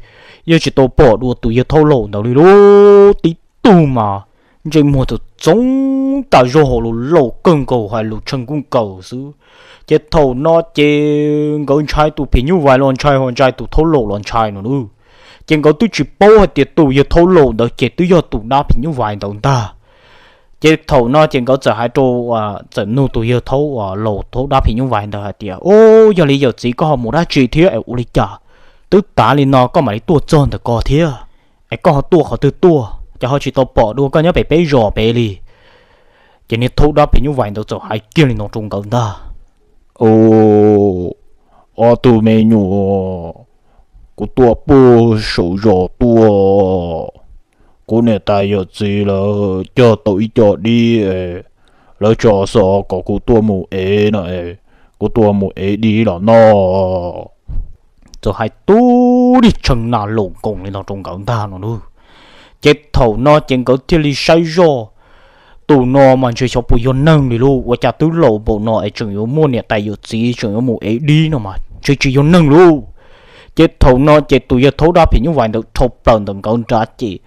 yeej tsis tau pom dua tus yawg thaub laus ntawd li lauj. Tib tug mas ntsej muag txoov txoov tas zog hauv lus laus kawg nkaus hais lus tshee kuj nkaus xwb. Ces thaum no ces nkawd ntshai tus phim nyuj vais los ntshai ho ntshai tus thaub laus los ntshai no lauj. Ces nkawd twb tsis paub hais tias tus yawg thaub laus ntawd ces twb yog tus dab phim nyuj vais ntawd ntag. Ces thaum no ces nkawd txawm hais rau, txawm nug tus yawg thaub laus thaub dab phim nyuj vais ntawd hais tias, Ub, yog li yawm txiv koj ho mus dab tsi thiab es ua li cas twb tav li no koj mam li tuaj txog ntawm ko thiab? Es koj ho tuaj qhov twg tuaj ces ho tsis tau pom dua koj nyob pem peb zos pem li? Ces niag thaub dab phim nyuj vais ntawd txawm hais kiag li no rau nkawd ntag. Ob tug me nyuam, kuv tuaj puag saum zos tuaj, kuv niam tais yawm txiv lawv cog tau ib co dib, lawv tso xov kom kuv tuaj mus ev no, kuv tuaj mus ev dib los noj. Txawm hais tub dig tshee nas laus nkoos li no rau nkawd ntag no lauj. Ces thaum no ces nkawd thiaj li saib zoj, tus no mas ntshe xyov puas yog neeg li lauj, ua cas twb laus npaum no es tseem yuav muaj niam tais yawm txiv tseem yuav mus ev dib no mas ntshe tsis yog neeg lauj. Ces thaum no ces tus yawg thaub dab phim nyuj vais ntawd dhau plaws ntawm nkawd nrad ces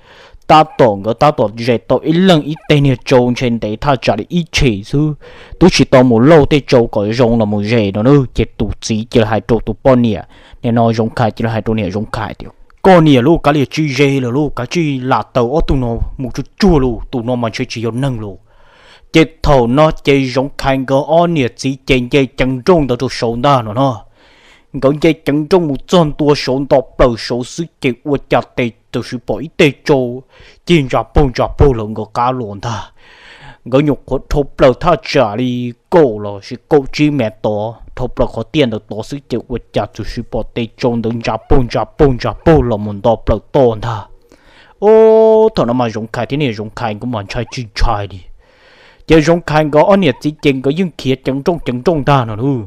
tab tom nkawd tab tom zes tau ib leeg ib teg niag tsau ntshe ntev thaj tsam li ib tshim xwb, twb tsis tau mus lauj tej tsau kom zoo los mus zes no na. Ces tus txiv cia li hais rau tus poj niam, nim no Zoov Khais cia li hais rau niam Zoov Khais tias, Koj niam lauj, kav liam tsis zes lawm lauj, kav tsij lam taws ob tug no mus tsuag tsuag lauj, tus no mas ntshe tsis yog neeg lauj. Ces thaum no ces Zoov Khais nkawd ob niam txiv ces nce ceev nrooj ntawd rau saud ntag no no. Nkawd nce ceev nrooj mus txog ntua saud nto plaws saud xwb ces ua cas tes tam sim pom ib teg tsau cig ntsa puag ntsa puag lawm nkawd qab los ntag. Nkawd nyuam qhuav dhau plaws thaj tsam li kaum los sis kaum tsib mev tod, dhau plaws qhov tiaj ntawd tod xwb ces ua cas tam sim pom tes tsau ntawd ntsa puag ntsa puag ntsa puag los mus nto plaws toj ntag. Ub, thaum no mas Zoov Khais thiab niam Zoov Khais nkawd mas ntshai tsis ntshai li. Ces Zoov Khais nkawd ob niam txiv ces nkawd yeej khiav ceev nrooj ceev nrooj ntag no lauj.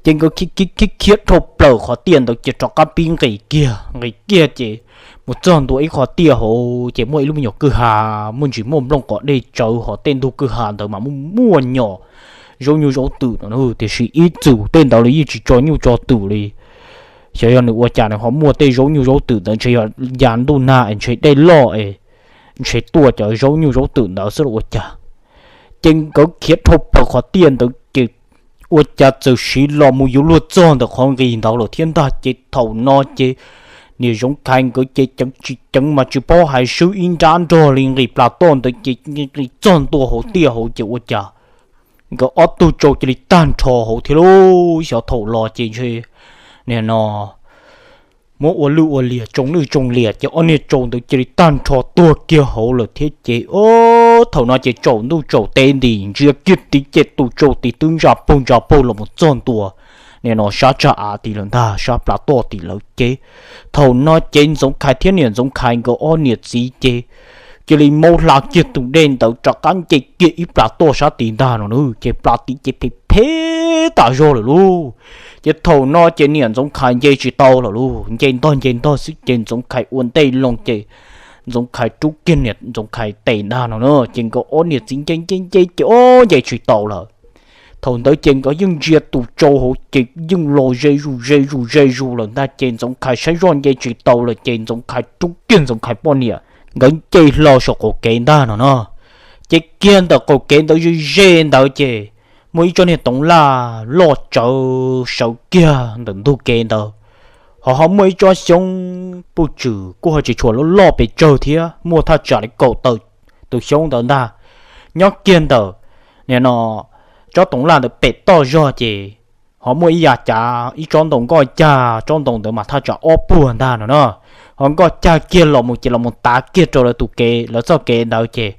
Ces nkawd khiav khiav khiav dhau plaws qhov tiaj ntawd ces rov qab pib nqis kiag nqis kiag ces mus txog ntua ib qhov tiaj hauv ces muaj ib lub me nyuam kwj ha, muaj ntsis muaj nplooj qos dej tsawv hos tej ntug kwj ha ntawd mas muaj muaj nyom zaub nyuj zaub twm no, tiam sis ib txwm tej ntawd li yeej tsis tso nyuj tso twm li. Xyov yog nws ua cas nws ho muaj tej zaub nyuj zaub twm ntawd, ntshe yog ya ntuj nag es ntshe dej loj es ntshe tuaj cov zaub nyuj zaub twm ntawd xwb los ua cas. Ces nkawd khiav dhau plaws qhov tiaj ntawd ces ua cas txawm siv los mus yuav luag txog ntawm qhov nqis ntawd lawm thiab ntag. Ces thaum no ces niam Zoov Khais nkawd ces ceev tsis ceev mas tsis paub hais swb ib nrab nrog li nqis plas toj ntawd ces nqis txog ntua hauv tiaj hauv ces ua cas nkawd ob tug tsau cia li tag nrho hauv thiab lauj. Xyov thaum los ces ntshe nim no muab ua lwj ua liam tsoo lwj tsoo liam ces ob niag tsau ntawd cia li tag nrho tuag kiag hauv lawm thiab ces thaum no ces tsaus ntuj tsaus teb nti ntsia kiag tid ces tus tsau tid twb ntsa puag ntsa puag los mus txog ntua nim no sab tsag av tid lawm ntag, sab plas toj tim lawv ces. Thaum no ces Ntxoov Khais thiab niam Ntxoov Khais nkawd ob niam txiv ces cia li maub hla kiag tus dej ntawd rov qab nce kiag ib plas toj sab tid ntag no na, ces plas tid ces phem phem tas zog lawm lauj. Ces thaum no ces niam Ntxoov Khais nce tsis tau lawm lauj, nce ntog nce ntog xwb ces Ntxoov Khais ua ntej loo ces Ntxoov Khais rub kiag niam Ntxoov Khais tes ntag no na, ces nkawd ob niam txiv nce nce nce ces ob nce tsis tau lawm. Thaum ntawd ces nkawd yeej ntsia tus tsau hauv ces yeej los ze zus ze zus ze zus lawm ntag ces Ntxoov Khais saib zoj nce tsis tau lawm ces Ntxoov Khais rub kiag Ntxoov Khais poj niam nkawd nce hlo saum qaum kev ntag no no. Ces kiag ntawm qaum kev ntawd ze ze ntawd ces muaj ib tsob niag toov laj loj tsawv sawv kiag ntawm ntug kev ntawd, ho ho muaj ib tsob xyoob puj tswm kuj ho tsis tshua loj loj pes tsawg thiab, muaj thaj tsam li kaum tawm tus xyoob ntawd ntag. Nyob kiag ntawm nim no tsob toov laj ntawd pem toj zog ces ho muaj ib yav cav ib tsob ntoo nkoj cag, tsob ntoo ntawd mas thaj tsam ob puag ntag no no. Ho nkoj cag kiag los mus ces los mus tav kiag rau lawv tus kev, lawv txoj kev ntawd ces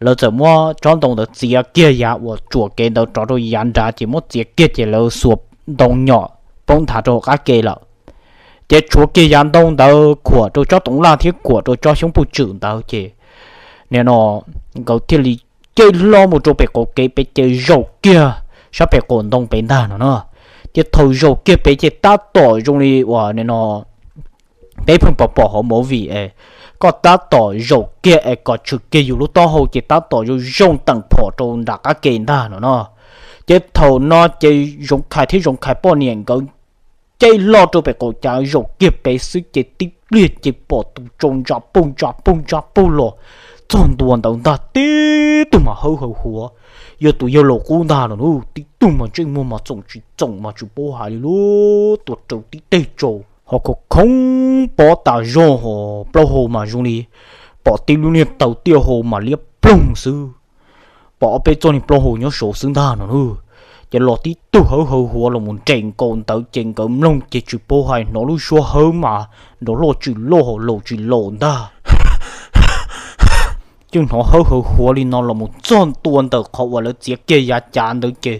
lawv txawm muab tsob ntoo ntawd txiav kiag yav uas tsuam kev ntawd rov rau yav nrad ces muab txiav kiag ces lawv xuas ntoo nyom poob nthav rau hauv qab ke lawm. Ces tshuav kiag yav ntoo ntawd khuam rau tsob toov laj thiab khuam rau tsob xyoob puj tswm ntawd ces nim no nkawd thiaj li caij hlo mus rau pem qaum kev pem ces zaum kiag sab pem qaum ntoo pem ntag no no. Ces thaum zaum kiag pem ces tab tom zoo li uas nim no peb pheej pom pom hauv movie es koj tab tom zaum kiag es kom tshwm kiag yus lub taub hau ces tab tom zoo zoo teem phom rau nram qab ke ntag no no. Ces thaum no ces Zoov Khais thiab Zoov Khais poj niam nkawd caij hlo rau pem qaum cav zaum kiag pem xwb ces tib pliag ces pom tus tsau ntsa puj ntsa puj ntsa puj los txog ntua ntawd ntag tib tug mas hawb hawv huav, yog tus yawg laus qub ntag no na, tib tug mas ntsej muag mas txoom tsis txoom mas tsis paub hais li lub tua rau tib teg tsaus ho khov khoob pob tas zog ho plaub hau mas zoo li pom tib lub niag taw tiaj hau mas liab ploog xwb, pom ob peb txoj niag plaub hau nyob saud xwb ntag no na. Ces los tib tug hawb hawv huav los mus nres nkaus ntawd ces nkawd mloog ces tsis paub hais hnov lub suab hawb mas nrov loj tsis loj ho laus tsis laus ntag. Ces hnov hawb hawv huav li no los mus txog ntua ntawm qhov uas lawv txiav kiag yav cav ntawd ces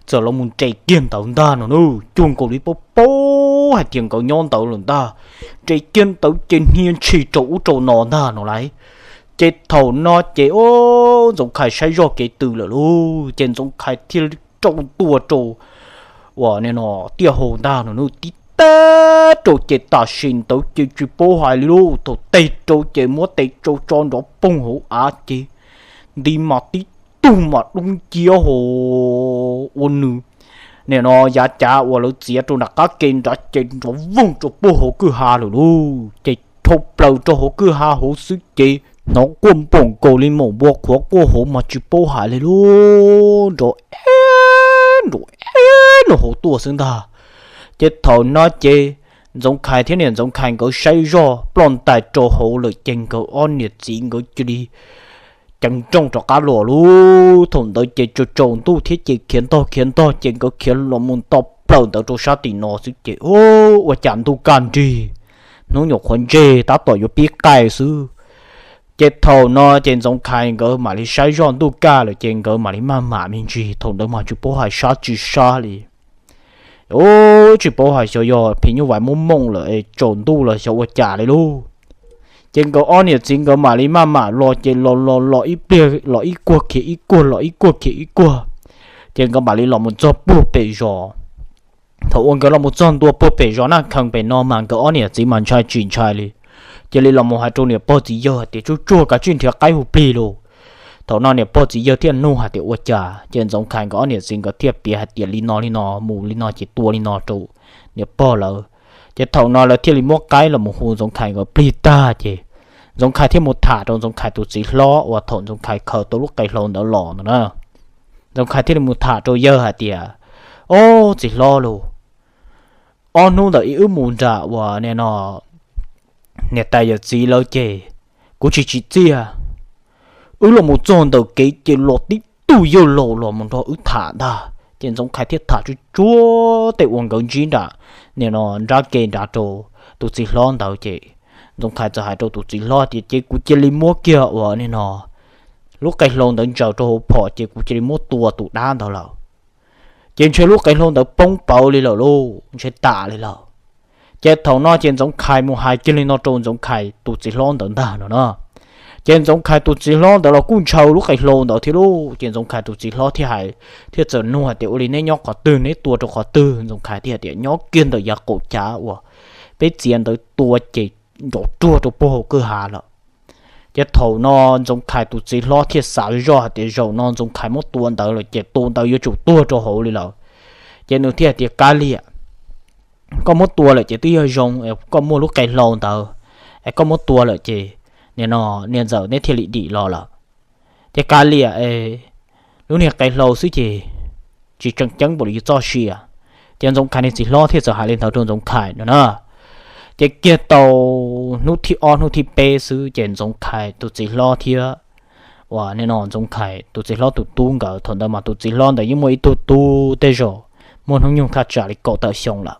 txawm los mus nres kiag ntawd ntag no na, cuag nkaus li paub paub hais tias nkawd nyob ntawd lawm ntag. Nres kiag ntawd ces hnia ntshis rau ub rau no ntag no lauj. Ces thaum no ces o, Ntxoov Khais saib zoj kev tw lawm lauj, ces Ntxoov Khais thiaj li rau tua rau uas nim no tiaj hau ntag no na, tib teg rau ces tam sim ntawd ces tsis paub hais li lauj, thaum teg rau ces muab tes tsau tso nrov poog hauv av ces nti mas tib tug mas dub nciab ho ua nws nim no yav cav uas lawv txiav rau nram qab ke nrad ces nrov voog rau puag hauv kwj ha lawm lauj. Ces dhau plaws rau hauv kwj ha hauv xwb ces hnov quaj npoom nkaus li maum npua qhuav quaj hauv mas tsis paub hais li lauj, nrov eb nrov eb no hauv tuaj xwb ntag. Ces thaum no ces Ntxoov Khais thiab niam Ntxoov Khais nkawd saib zoj ploj ntais rau hauv lawm ces nkawd ob niam txiv nkawd cia li ceev nrooj rov qab los lauj. Thaum ntawd ces tsaus tsaus ntuj thiab ces khiav ntog khiav ntog ces nkawd khiav los mus nto plaws ntawd rau sab tim no xwb ces ua cas ntuj kaj nrig, hnub nyuam qhuav ntseg tab tom yuav pib qaij xwb. Ces thaum no ces Ntxoov Khais nkawd mam li saib zoj ntuj kaj lawm ces nkawd mam li maj mam me ntsis, thaum ntawd mas tsis paub hais sab tsis sab li. Ub, tsis paub hais xyov yog phim nyuj vais muaj mooj lawm es tsaus ntuj los xyov ua cas li lauj. Ces nkawd ob niam txiv nkawd mam li maj mam los ces los los los ib pliag los ib kuag khiav ib kuag los ib kuag khiav ib kuag, ces nkawd mam li los mus txog puag pem zos. Thaum uas nkawd los mus txog ntua puag pem zos Naj Khees pem no mas nkawd ob niam txiv mas ntshai tsis ntshai li, cia li los mus hais rau niam pog txiv yawg hais tias tsuag tsuag kav tsij nrhiav qaib hu plig lauj. Thaum no niam pog txiv yawg thiaj nug hais tias ua cas, ces Ntxoov Khais nkawd ob niam txiv nkawd thiaj piav hais tias li no li no mus li no ces tua li no rau niam pog lawv. Ces thaum no lawv thiaj li muab qaib los mus hu Ntxoov Khais nkawd plig tag ces Ntxoov Khais thiaj mus tham rau Ntxoov Khais tus txiv hlob uas thaum Ntxoov Khais khaws tau lub qe hlau ntawd los ntawd na. Ntxoov Khais thiaj li mus tham rau yawg hais tias, ob, txiv hlob lauj, ob hnub ntawm ib wb mus nram uas nim no niam tais yawm txiv lawv ces kuv tsis tsim txiaj. Wb los mus txog ntawm kev ces los tib tug yawg laus los mus nrog wb tham ntag. Ces Ntxoov Khais thiaj tham tsuag tsuag tej uas nkawd ntsib nram nim no nrab ke nrad rau tus txiv hlob ntawd ces Ntxoov Khais txawm hais rau tus txiv hlob tias ces kuv cia li muab kiag uas nim no lub qe hlau ntawd ntsaws rau hauv phom ces kuv cia li muab tua tus dab ntawd lawm. Ces ntshe lub qe hlau ntawd poob pawv li lawm lauj, ntshe tas li lawm. Ces thaum no ces Ntxoov Khais mus hais kiag li no rau Ntxoov Khais tus txiv hlob ntawd ntag no na. Ces Ntxoov Khais tus txiv hlob ntawd los kuj ntshaw lub qe hlau ntawd thiab lauj. Ces Ntxoov Khais tus txiv hlob thiaj hais, thiaj txawm nug hais tias ua li neb nyob qhov twg, neb tua rau qhov twg? Ntxoov Khais thiaj tias nyob kiag ntawm yav qaum cav uas peb txiav ntawd tua ces nrov ruag rau puag hauv kwj ha lawm. Ces thaum no Ntxoov Khais tus txiv hlob thiaj xav zoj hais tias zaum no Ntxoov Khais muab tua ntawd lawm ces tus ntawd yuav tsum tuag rau hauv li lawm. Ces nws thiaj hais tias kav liam, koj muab tua lawm ces twb yog zoo, koj muaj lub qe hlau ntawd, es koj muab tua lawm ces nim no niam ntxawm neb thiaj li dim los lawm. Ces kav liam, lub niag qe hlau xwb ces tsis tseem ceeb npaum li txoj sia. Ces Ntxoov Khais niag txiv hlob thiaj txawm hais li ntawd rau Ntxoov Khais no na. Ces kiag tau hnub thib ob hnub thib peb xwb ces Ntxoov Khais tus txiv hlob thiab uas nim no Ntxoov Khais tus txiv hlob tus tub nkawd, thaum ntawd mas tus txiv hlob ntawd yeej muaj ib tug tub tej zaum muaj hnub nyoog thaj tsam li kaum tawm xyoo lawm.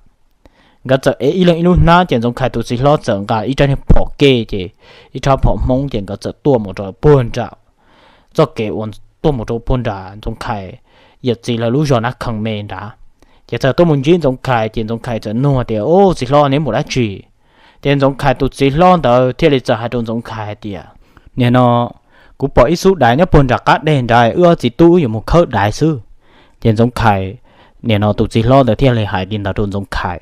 Nkawd txawm ev ib leeg ib lub hnab ces Ntxoov Khais tus txiv hlob txawm nqa ib rab niag phom kej ces ib rab phom Hmoob ces nkawd txawm tuaj mus rau puag nram txoj kev uas tuaj mus rau puag nram Ntxoov Khais yawm txiv lawv lub zos Nab Khees me nrad. Ces txawm tuaj mus ntsib Ntxoov Khais ces Ntxoov Khais txawm nug tias, Ub, txiv hlob, neb mus dab tsi? Ces Ntxoov Khais tus txiv hlob ntawd thiaj li txawm hais rau Ntxoov Khais hais tias, Nim no kuv pom ib xub daiv nyob puag nram qab deg nrad, wb ob txiv tub wb yuav mus khawb daiv xwb. Ces Ntxoov Khais, nim no tus txiv hlob ntawd thiaj li hais li ntawd rau Ntxoov Khais.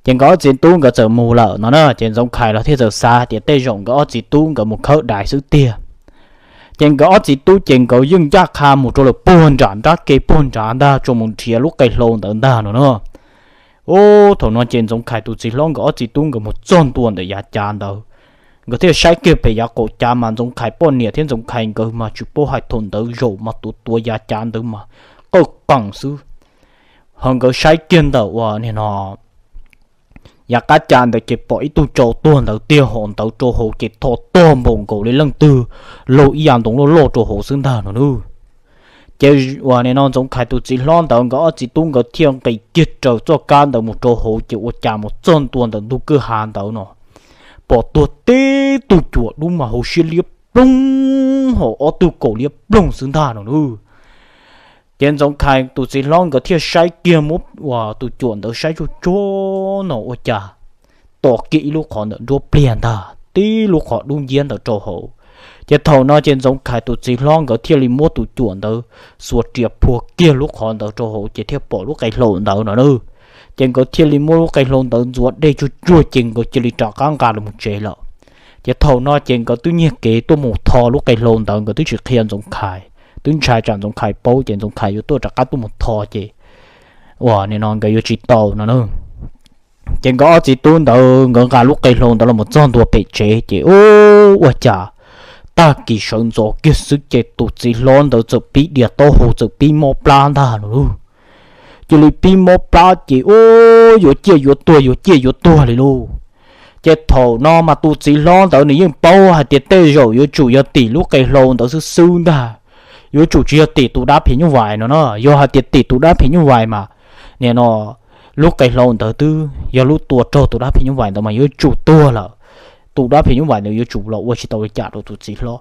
Ces nkawd ob txiv tub nkawd txawm mus lawm no na, ces Ntxoov Khais los thiaj txawm xav tias tej zaum nkawd ob txiv tub nkawd mus khawb daiv xwb tiag. Ces nkawd ob txiv tub ces nkawd yeej ncaj qha mus rau lawm puag nram nrab ke puag nrad ntag, tsuas mus nrhiav lub qe hlau ntawd ntag no na. Ub, thaum no ces Ntxoov Khais tus txiv hlob nkawd ob txiv tub nkawd mus txog ntua ntawm yav cav ntawd, Nkawd thiaj saib kiag pem yav qaum cav mas Ntxoov Khais poj niam thiab Ntxoov Khais nkawd mas tsis paub hais thaum ntawd zaum mas tuav tuav yav cav ntawd mas qawj qees xwb. Ho nkawd saib kiag ntawm uas nim no yav qab cav ntawd ces pom ib tug tsau tuag ntawd tiag, hos ntawd rau hauv ces tho tog npaum nkaus li leej twg laug ib yav ntoo loj loj rau hauv xwb ntag no nawb. Ces uas nim no Ntxoov Khais tus txiv hlob ntawd nkawd ob txiv tub nkawd thiaj nqis kiag raws txoj kab ntawd mus rau hauv ces ua cas mus txog ntua ntawm ntug kwj ha ntawd no pom tuag tib tug cuam dub mas hauv siab liab ploog, hos ob tug kaus liab ploog xwb ntag no nawb. Ces Ntxoov Khais tus txiv hlob nkawd thiaj saib kiag muab uas tus cuam ntawd saib tsuj tsuag no ua cas tos kiag ib lub qhov ntawm nruab pliag ntag, tib lub qhov dub nciab ntawd rau hauv. Ces thaum no ces Ntxoov Khais tus txiv hlob nkawd thiaj li muab tus cuam ntawd xuas riam phua kiag lub qhov ntawd rau hauv ces thiaj pom lub qe hlau ntawd no nawb. Ces nkawd thiaj li muab lub qe hlau ntawd ntxuav dej tsuj tsuag ces nkawd cia li rov qab nqa los tsev lawm. Ces thaum no ces nkawd twb nyiag kev tuaj mus tho lub qe hlau ntawd, nkawd twb tsis qhia Ntxoov Khais, twb ntshai tsam Ntxoov Khais paub ces Ntxoov Khais yuav tuaj rov qab tuaj mus tho ces uas nim no nkawd yuav tsis tau no na. Ces nkawd ob txiv tub ntawd nkawd nqa lub qe hlau ntawd los txog ntua pem tsev ces ua cas tag kis sawv ntxov kiag xwb ces tus txiv hlob ntawd txawm pib dias taub hau, txawm pib mob plab ntag no lauj. Cia li pib mob plab ces ua yuav ciaj yuav tuag yuav ciaj yuav tuag li lauj. Ces thaum no mas tus txiv hlob ntawd nws yeej paub hais tias tej zaum yuav tsum yog tim lub qe hlau ntawd xwb xwb ntag, yuav tsum tsis yog tim tus dab phim nyuj vais no na. Yog hais tias tim tus dab phim nyuj vais mas nim no lub qe hlau ntawd twb yog lub tua raug tus dab phim nyuj vais ntawd mas yuav tsum tuag lawm. Tus dab phim nyuj vais ntawd yuav tsum los ua tsis tau li cas rau tus txiv hlob,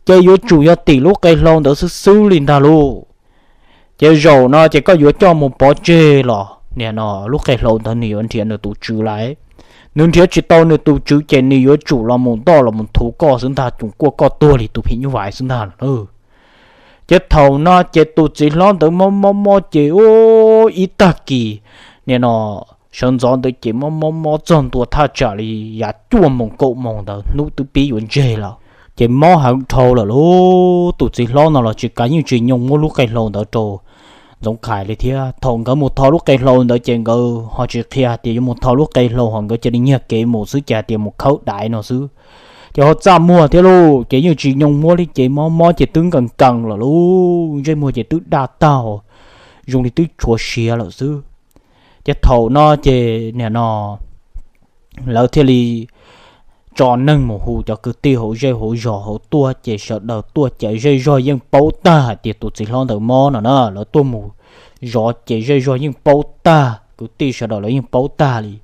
ces yuav tsum yog tim lub qe hlau ntawd xwb xwb li ntag lauj. Ces zaum no ces koj yuav coj mus pov tseg los nim no lub qe hlau ntawd nws yuav nrhiav nws tus tswv lawm. Nws nrhiav tsis tau nws tus tswv ces nws yuav tsum los mus ntoj los mus nthuv koj xwb ntag, cuag kuaj koj tuag li tus phim nyuj vais xwb ntag. Ces thaum no ces tus txiv hlob ntawd mob mob mob ces ua ib tag kis nim no sawv ntxov ntawd ces mob mob mob txog ntua thaj tsam li yav cuaj moos kaum moos ntawd hnub twb pib yuav ntseg lawm. Ces mob heev dhau lawm lauj, tus txiv hlob no los tsis kav yeej tsis nyoog muab lub qe hlau ntawd rau Ntxoov Khais li thiab. Thaum nkawd mus tho lub qe hlau ntawd ces nkawd ho tsis qhia hais tias yuav mus tho lub qe hlau, ho nkawd cia li nyiag kev mus xwb ces hais tias mus khawb daiv no xwb. Ces ho txaj muag thiab lauj, ces yeej tsis nyoog muab li ces mob mob ces twb nkees nkees lawm lauj, ntsej muag ces twb daj tag, zoo li twb tshuav siav lawm xwb. Ces thaum no ces nim no lawv thiaj li tso neeg mus hu cov kwv tij hauv zej hauv zos hauv tuaj, ces sawv daws tuaj ces zej zog yeej paub tag hais tias tus txiv hlob ntawd mob no na. Lawv tuaj mus zov ces zej zog yeej paub tag, kwv tij sawv daws lawv yeej paub tag li.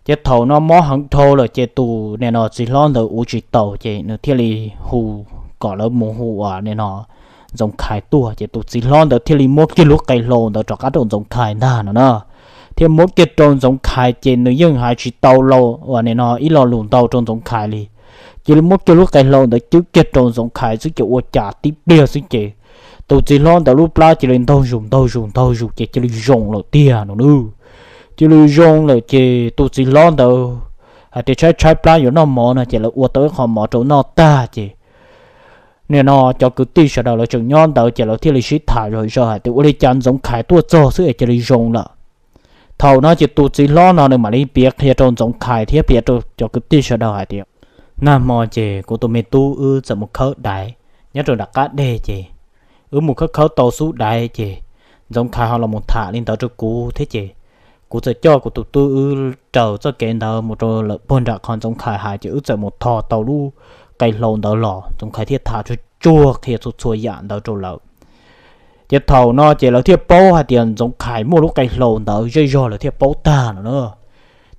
Ces thaum no mob heev dhau lawm ces tus nim no txiv hlob ntawd ua tsis taus ces nws thiaj li hu kom lawv mus hu uas nim no Ntxoov Khais tuaj, ces tus txiv hlob ntawd thiaj li muab kiag lub qe hlau ntawd rov qab rau Ntxoov Khais ntag no na. Thiaj muab kiag rau Ntxoov Khais ces nws yeej hais tsis tau los uas nim no ib lo lus ntau rau Ntxoov Khais li. Cia li muab kiag lub qe hlau ntawd cwb kiag rau Ntxoov Khais xwb ces ua cas tib pliag xwb ces tus txiv hlob ntawd lub plab cia li ntaug zus ntaug zus ntaug zus ces cia li zoo lawm tiag no nawb. Cia li zoo lawm ces tus txiv hlob ntawd hais tias tshaib tshaib plab yuav noj mov no ces lawv ua tau ib qho mov rau noj tag ces nim no cov kwv tij sawv daws lawv tseem nyob ntawd ces lawv thiaj li sib tham zom zaws hais tias ua li cas Ntxoov Khais tuaj txog xwb es cia li zoo lawm. Thaum no ces tus txiv hlob no nws mam li piav qhia rau Ntxoov Khais thiab piav rau cov kwv tij sawv daws hais tias, nag hmo ces kuv tus me tub wb txawm mus khawb daiv nyob rau nram qab deg ces wb mus khawb khawb tau xub daiv ces Ntxoov Khais ho los mus tham li ntawd rau kuv thiab ces kuv txawm coj kuv tus tub wb raws txoj kev ntawd mus rau lawm puag nram qhov Ntxoov Khais hais ces wb txawm mus tho tau lub qe hlau ntawd los. Ntxoov Khais thiaj tham tsuag tsuag qhia txhua txhua yam ntawd rau lawv. Ces thaum no ces lawv thiaj paub hais tias Ntxoov Khais muaj lub qe hlau ntawd, zej zog lawv thiaj paub tag no na.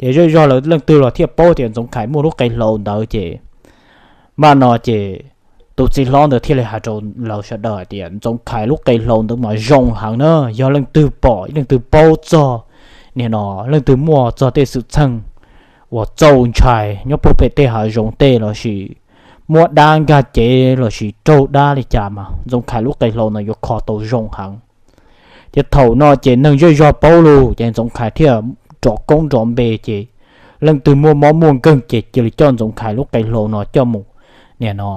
Ces zej zog lawv leej twg los thiaj paub tias Ntxoov Khais muaj lub qe hlau ntawd ces mam no ces tus txiv hlob ntawd thiaj li hais rau lawv sawv daws hais tias Ntxoov Khais lub qe hlau ntawd mas zoo heev na, yog leej twg pom leej twg paub txog, nim no leej twg muaj txog tej xwm txheej uas txaus ntshai nyob puag pem tej hav zoov tej lossis muab dab nkag cev lossis raug dab li cas mas Ntxoov Khais lub qe hlau no yuav kho tau zoo heev. Ces thaum no ces neeg zej zog paub lawm ces Ntxoov Khais thiaj rov koob nrov npe ces leej twg muaj mob muaj nkeeg ces cia li coj Ntxoov Khais lub qe hlau no coj mus, nim no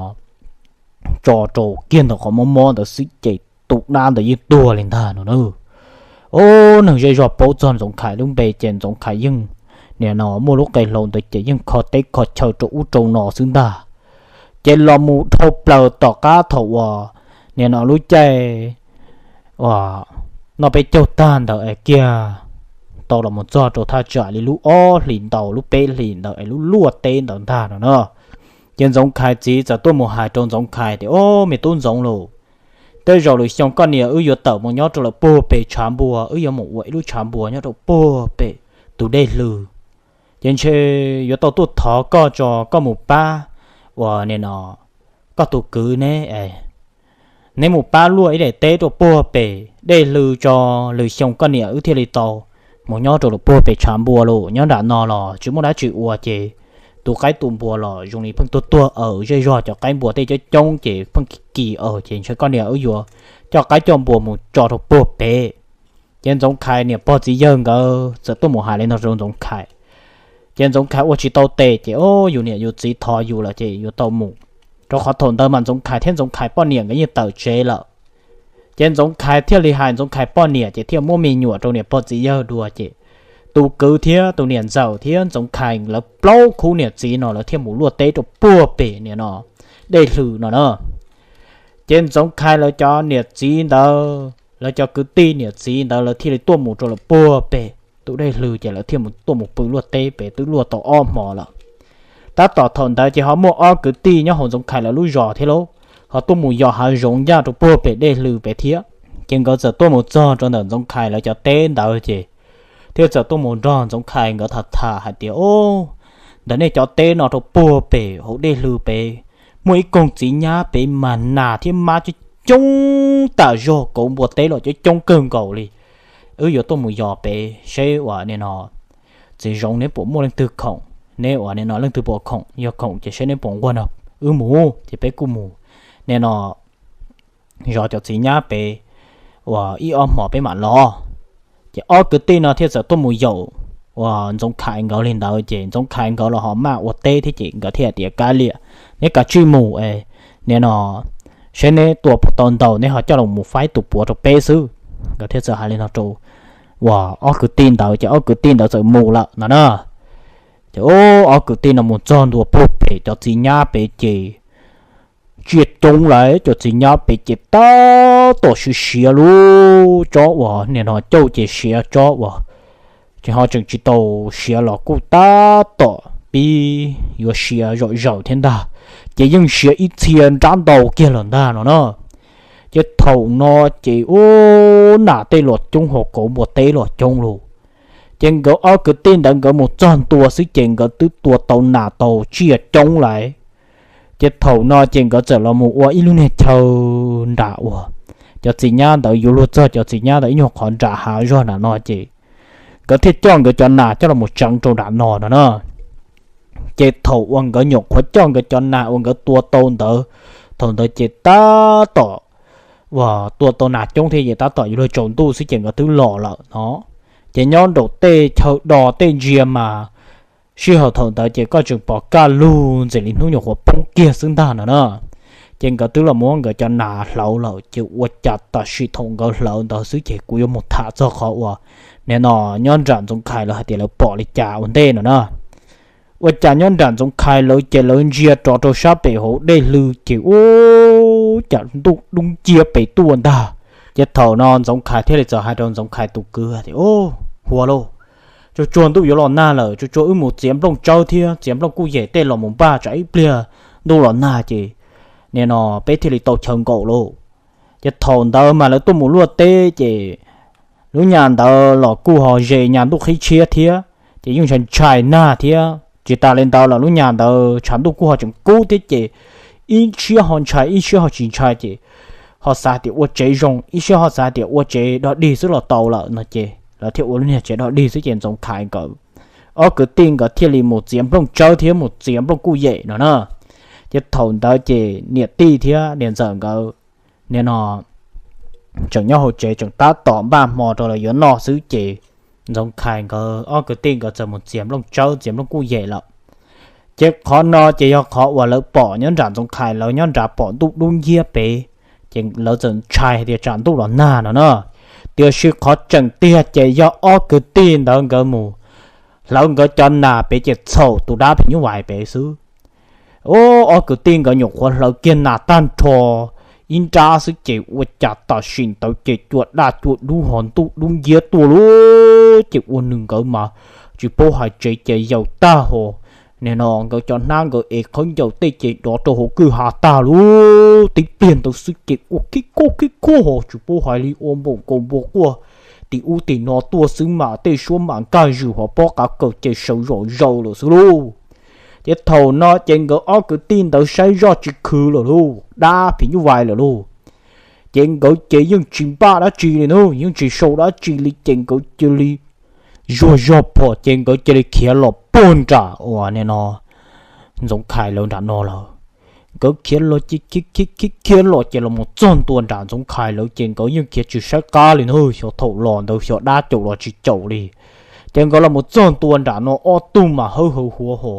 tso rau kiag ntawm qhov mob mob ntawd xwb ces tus dab ntawd yeej tuag li ntag no na. Os, neeg zej zog paub txog Ntxoov Khais lub npe ces Ntxoov Khais yeej nim no muaj lub qe hlau ntawd ces yeej kho teb kho chaw rau ub rau no xwb ntag. Ces los mus dhau plaws tom qab thaum uas nim no lub caij uas noj peb caug tag ntawd es kiag tau los mus txog rau thaj tsam li lub ob hlis ntau lub peb hlis ntawd es lub luaj teb ntawd ntag no na. Ces Ntxoov Khais txiv txawm tuaj mus hais rau Ntxoov Khais tias, Au, me tub Ntxoov lauj, tej zaum lwm xyoo koj niam wb yuav tawm mus nyob rau lawm puag pem tshav npua, wb yuav mus ua ib lub tshav npua nyob rau puag pem tus dej hlwv. Ces ntshe yuav tau tuaj thov koj tso koj mus pab uas nim no koj tus kwv neb, neb mus pab luaj ib daim teb rau puag pem dej hlwv tso, lwm xyoo koj niam wb thiaj li tau mus nyob rau lawm puag pem tshav npua lauj. Nyob nram no los tsis muaj dab tsi ua ces tu qaib tu npua los zoo li pheej tuag tuag aws, zej zog cov qaib npua tej coob coob ces pheej kis kis aws, ces ntshe koj niam wb yuav coj qaib coj npua mus tso rau puag pem. Ces Ntxoov Khais niam pog txiv yawg nkawd txawm tuaj mus hais li no rau Ntxoov Khais. Ces Ntxoov Khais ua tsis tau tes ces, Au, yus niam yus txiv thov yus lawm ces yuav tau mus, rau qhov thaum ntawd mas Ntxoov Khais thiab Ntxoov Khais poj niam nkawd yeej tawm tsev lawm. Ces Ntxoov Khais thiaj li hais Ntxoov Khais poj niam ces thiaj muab me nyuam rau niam pog txiv yawg dua ces tus kwv thiab tus niam ntxawm thiab Ntxoov Khais lawv plaub khub niam txiv no lawv thiaj mus luaj teb rau puag pem nim no dej hlwv no na. Ces Ntxoov Khais lawv cov niam txiv ntawd, lawv cov kwv tij niam txiv ntawd lawv thiaj li tuaj mus rau lawm puag pem tus dej hlwv ces lawv thiaj mus tuaj mus pw luaj teb pem twb luaj tau ob hmo lawm. Tab tom thaum ntawd ces ho muaj ob kwv tij nyob hauv Ntxoov Khais lawv lub zos thiab lauj, ho tuaj mus yos hav zoov ncaj rau puag pem dej hlwv pem thiab. Ces nkawd txawm tuaj mus txog rau ntawm Ntxoov Khais lawv cov teb ntawd ces thiaj txawm tuaj mus nrog Ntxoov Khais nkawd tham tham hais tias, Au, ntawm nej cov teb no rau puag pem hauv dej hlwv pem muaj ib koog txiv nyab pem mas nas thiab mab coob coob tam zog, kauv npua teb los coob coob kawg nkaus li. Wb yuav tuaj mus yos pem seb uas nim no txiv zoov neb puas muaj leej twg khoom, neb uas nim no leej twg puas khoom, yog khoom ces seb neb puas nquag nrog wb mus ces peb kuj mus nim no zov cov txiv nyab pem uas ib ob hmos peb mam los. Ces ob kwv tij no thiaj txawm tuaj mus yaum uas Ntxoov Khais nkawd li ntawd ces Ntxoov Khais nkawd los ho maj ua teb thiab ces nkawd thiaj tias, Kav liam, neb kav tsij mus es nim no seb neb tua puas tau ntau neb ho coj los mus faib tus puav rau peb xwb. Nkawd thiaj txawm hais li no rau uas ob kwv tij ntawd ces ob kwv tij ntawd txawm mus lawm no na. Ces ob kwv tij no mus txog ntua puag pem cov txiv nyab pem ces tsiaj coob lawm, cov txiv nyab pem ces tab tom siav siav lub tsob uas nim no cauj ces siav tsob uas tsis ho tseem tsis tau siav los kuj tab tom pib yuav siav zom zaws thiab ntag, ces yeej siav ib txhia nrab ntau kiag lawm ntag no na. Ces thaum no ces ub, nas tej los coob ho kauv npua teb los coob lauj. Ces nkawd ob kwv tij ntawd nkawd mus txog ntua xwb ces nkawd twb tua tau nas tau tsiaj coob lawm. Ces thaum no ces nkawd txawm los mus ua ib lub niag chaw nram uas cov txiv nyab ntawd yuav luag txog cov txiv nyab ntawd ib nyuag qhov nram hav zog nram no ces nkawd thiaj coj nkawd cov nas coj los mus tseev rau nram no no na. Ces thaum uas nkawd nyuam qhuav coj nkawd cov nas uas nkawd tua tau ntawd, thaum ntawd ces tab tom uas tua tau nas coob thiab ces tab tom yuav luag tsaus ntuj xwb ces nkawd twb los lawm no. Ces nyob nraum tej chaw do tej ntsia mas sij hawm thaum ntawd ces koj tseem pom kaj lug ntxim li hnub nyuam qhuav poob kiag xwb ntag no na. Ces nkawd twb los muab nkawd cov nas hlawv lawm ces ua cas tam sim thaum nkawd hlawv ntawd xwb ces kuv yuav mus tham txog qhov uas nim no nyob nram Ntxoov Khais lawv hais tias lawv pom li cas ua ntej no na. Ua cas nyob nram Ntxoov Khais lawv ces lawv ntsia rov rau sab pem hauv dej hlw ces ua cas ntuj dub nciab pem tuaj ntag. Ces thaum no Ntxoov Khais thiaj li txawm hais rau Ntxoov Khais tus kwv tias, Huas lauj, tsuag tsuag ntuj yuav los nag lawm, tsuag tsuag wb mus txiav nplooj tsawb thiab txiav nplooj kuj yem tej los mus npaj tsam ib pliag ntuj los nag ces nim no peb thiaj li tau chaw nkaum lauj. Ces thaum ntawd mas lawv tuaj mus luaj teb ces lub nyas ntawd los kuj ho ze nyas ntuj qhib tshiab thiab ces yeej ntshai ntshai nag thiab. Tsis tas li ntawd los lub nyas ntawd tshav ntuj kuj ho tseem kub thiab ces ib siab ho ntshai ib siab ho tsis ntshai ces ho xav tias ua tsev zoo, ib siab ho xav tias ua tsev dog dig xwb los tau lawm no ces lawv thiaj ua lub niag tsev dog dig xwb ces Ntxoov Khais nkawd ob kwv tij nkawd thiaj li mus txiav nplooj tsawb thiab mus txiav nplooj kuj yem no na. Ces thaum ntawd ces niam tij thiab niam ntxawm nkawd nim no tseem nyob hauv tsev tseem tab tom npaj hmo rau lawv yuav noj xwb ces Ntxoov Khais nkawd ob kwv tij nkawd txawm mus txiav nplooj tsawb txiav nplooj kuj yem lawm. Ces qhov no ces yog qhov uas lawv pom nyob nram Ntxoov Khais lawv nyob nrad pom ntuj dub nciab pem, ces lawv txawm ntshai hais tias tsam ntuj los nag no na. Tiam sis qhov tseem tiag ces yog ob kwv tij ntawd nkawd mus hlawv nkawd cov nas pem ces txhaum tus dab phim nyuj vais pem xwb. Ub, ob kwv tij nkawd nyuam qhuav hlawv kiag nas tag nrho ib nrab xwb ces ua cas tam sim ntawd ces cua daj cua dub ho ntuj dub nciab tuaj lub ces ua nws nkawd mas tsis paub hais tsev ces yaws tag ho. Nim no nkawd cov hnab nkawd ev qhawb ncaws tej ces dov rau hauv kwj ha tag lub tib pliag ntawd xwb ces ua khib khuj khib khuj ho tsis paub hais li ua npaum nkaus npua quaj tim ub tim no tuaj xwb mas tej suab mas nkaj zws ho pob qav kaws ces sawv zom zaws lawm xwb lauj. Ces thaum no ces nkawd ob kwv tij ntawd saib zoj tsis khwv lawm lauj, dab phim nyuj vais lawm lauj. Ces nkawd ces yeej tsis npaj dab tsi li na, yeej tsis sau dab tsi li ces nkawd cia li zuag zog phom ces nkawd cia li khiav los puag nram uas nim no Ntxoov Khais lawv nram no lawm. Nkawd khiav los ces khiav khiav khiav los ces los mus txog ntua nram Ntxoov Khais lawv ces nkawd yeej khiav tsis saib qab li na, xyov thaum los ntawd xyov dab caum los tsis caum li. Ces nkawd los mus txog ntua nram no ob tug mas hawb hawv huav ho,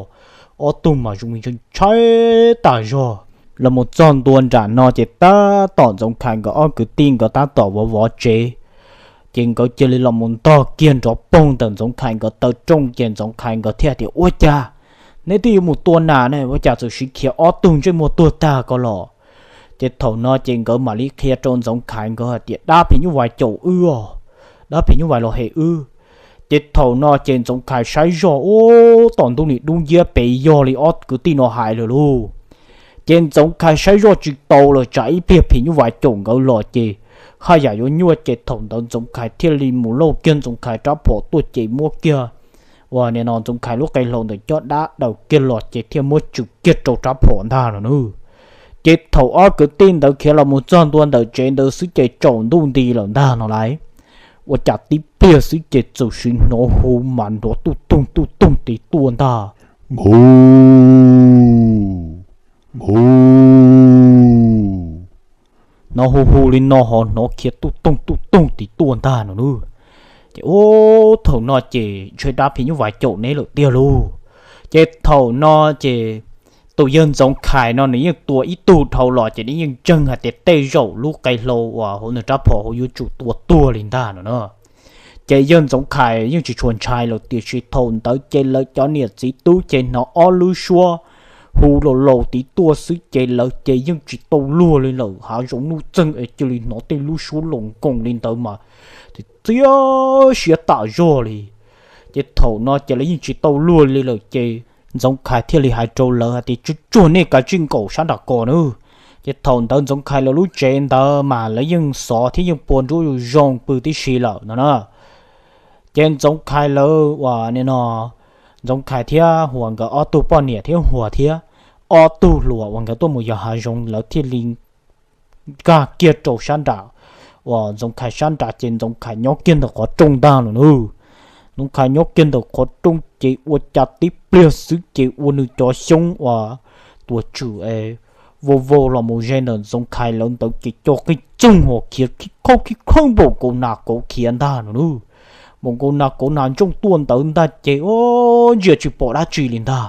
ob tug mas zoo ntshai tas zog. Los mus txog ntua nram no ces tab tom Ntxoov Khais nkawd ob kwv tij nkawd tab tom vov vov tsev. Ces nkawd cia li los mus ntog kiag nrov poog ntawm Ntxoov Khais nkawd taw rooj ces Ntxoov Khais nkawd thiaj tias, Ua cas neb twb yuav mus tua nas ne, ua cas txawm siv khiav ob tug ntsej muag tuag tag ko los? Ces thaum no ces nkawd mam li qhia rau Ntxoov Khais nkawd hais tias, Dab phim nyuj vais caum wb os, dab phim nyuj vais los hem wb. Ces thaum no ces Ntxoov Khais saib zoj ub tom ntuj nim dub nciab pem yog li ob kwv tij no hais lawm lauj. Ces Ntxoov Khais saib zoj tsis tau lawm tsam ib pliag phim nyuj vais caum nkawd los ces haj yam yuav nyuaj ces thaum ntawd Ntxoov Khais thiaj li mus lauj kiag Ntxoov Khais rab phom tuaj ces muab kiag uas nim no Ntxoov Khais lub qe hlau ntawm cov dab daws kiag los ces thiaj muab tswm kiag rau rab phom ntag no nawb. Ces thaum ob kwv tij ntawd khiav los mus txog ntua ntawm tsev ntawd xwb ces tsaus ntuj nti lawm ntag no lauj. Ua cas tib pliag xwb ces txawm sim hnov hu mas nrov tuj toog tuj toog tim tuaj ntag. Nku, nku, hnov hu hu li no ho hnov khiav tuj toog tuj toog tim tuaj ntag no nawb. Ces ub, thaum no ces ntshe dab phim nyuj vais caum neb lawm tiag lauj. Ces thaum no ces tus yawg Ntxoov Khais no nws yeej tua ib tug dhau los ces nws yeej ntseeg hais tias tej zaum lub qe hlau uas hauv nws rab phom hauv yuav tsum tua tuag li ntag no na. Ces yawg Ntxoov Khais yeej tsis tshua ntshai lawm tiam sis thaum ntawd ces lawv cov niam txiv tub ces hnov ob lub suab hu laus laus tid tuaj xwb ces lawv ces yeej tsis tau luag li lawm, hav zoov nuj txeeg es cia li hnov tej lub suab laus nkoos li ntawd mas txiav siab tas zog li. Ces thaum no ces lawv yeej tsis tau luag li lawm ces Ntxoov Khais thiaj li hais rau lawv hais tias, Tsuag tsuag nej kav tsij nkaum sab nram ko nawb. Ces thaum ntawd Ntxoov Khais lawv lub tsev ntawd mas lawv yeej xov thiab yeej pua nruab zoo pw tib si lawm no na. Ces Ntxoov Khais lawv uas nim no, Ntxoov Khais thiab Huas nkawd ob tug poj niam thiab Huas thiab ob tug hluas uas nkawd tuaj mus yos hav zoov lawv thiaj li nkag kiag rau sab nram uas Ntxoov Khais sab nrad ces Ntxoov Khais nyob kiag ntawm qhov rooj ntag no nawb. Ntxoov Khais nyob kiag ntawm qhov rooj ces ua cas tib pliag xwb ces ua nws cov xyoob uas tuas tswm es vau vau los mus ze ntawm Ntxoov Khais lawv ntawd ces co qij txoog ho khiav khib khaub khib khaub npaum nkaus nas kauv khiav ntag no nawb. Npaum nkaus nas kauv nas ntsooj tuaj ntawd ntag ces ub, ntsia tsis pom dab tsi li ntag.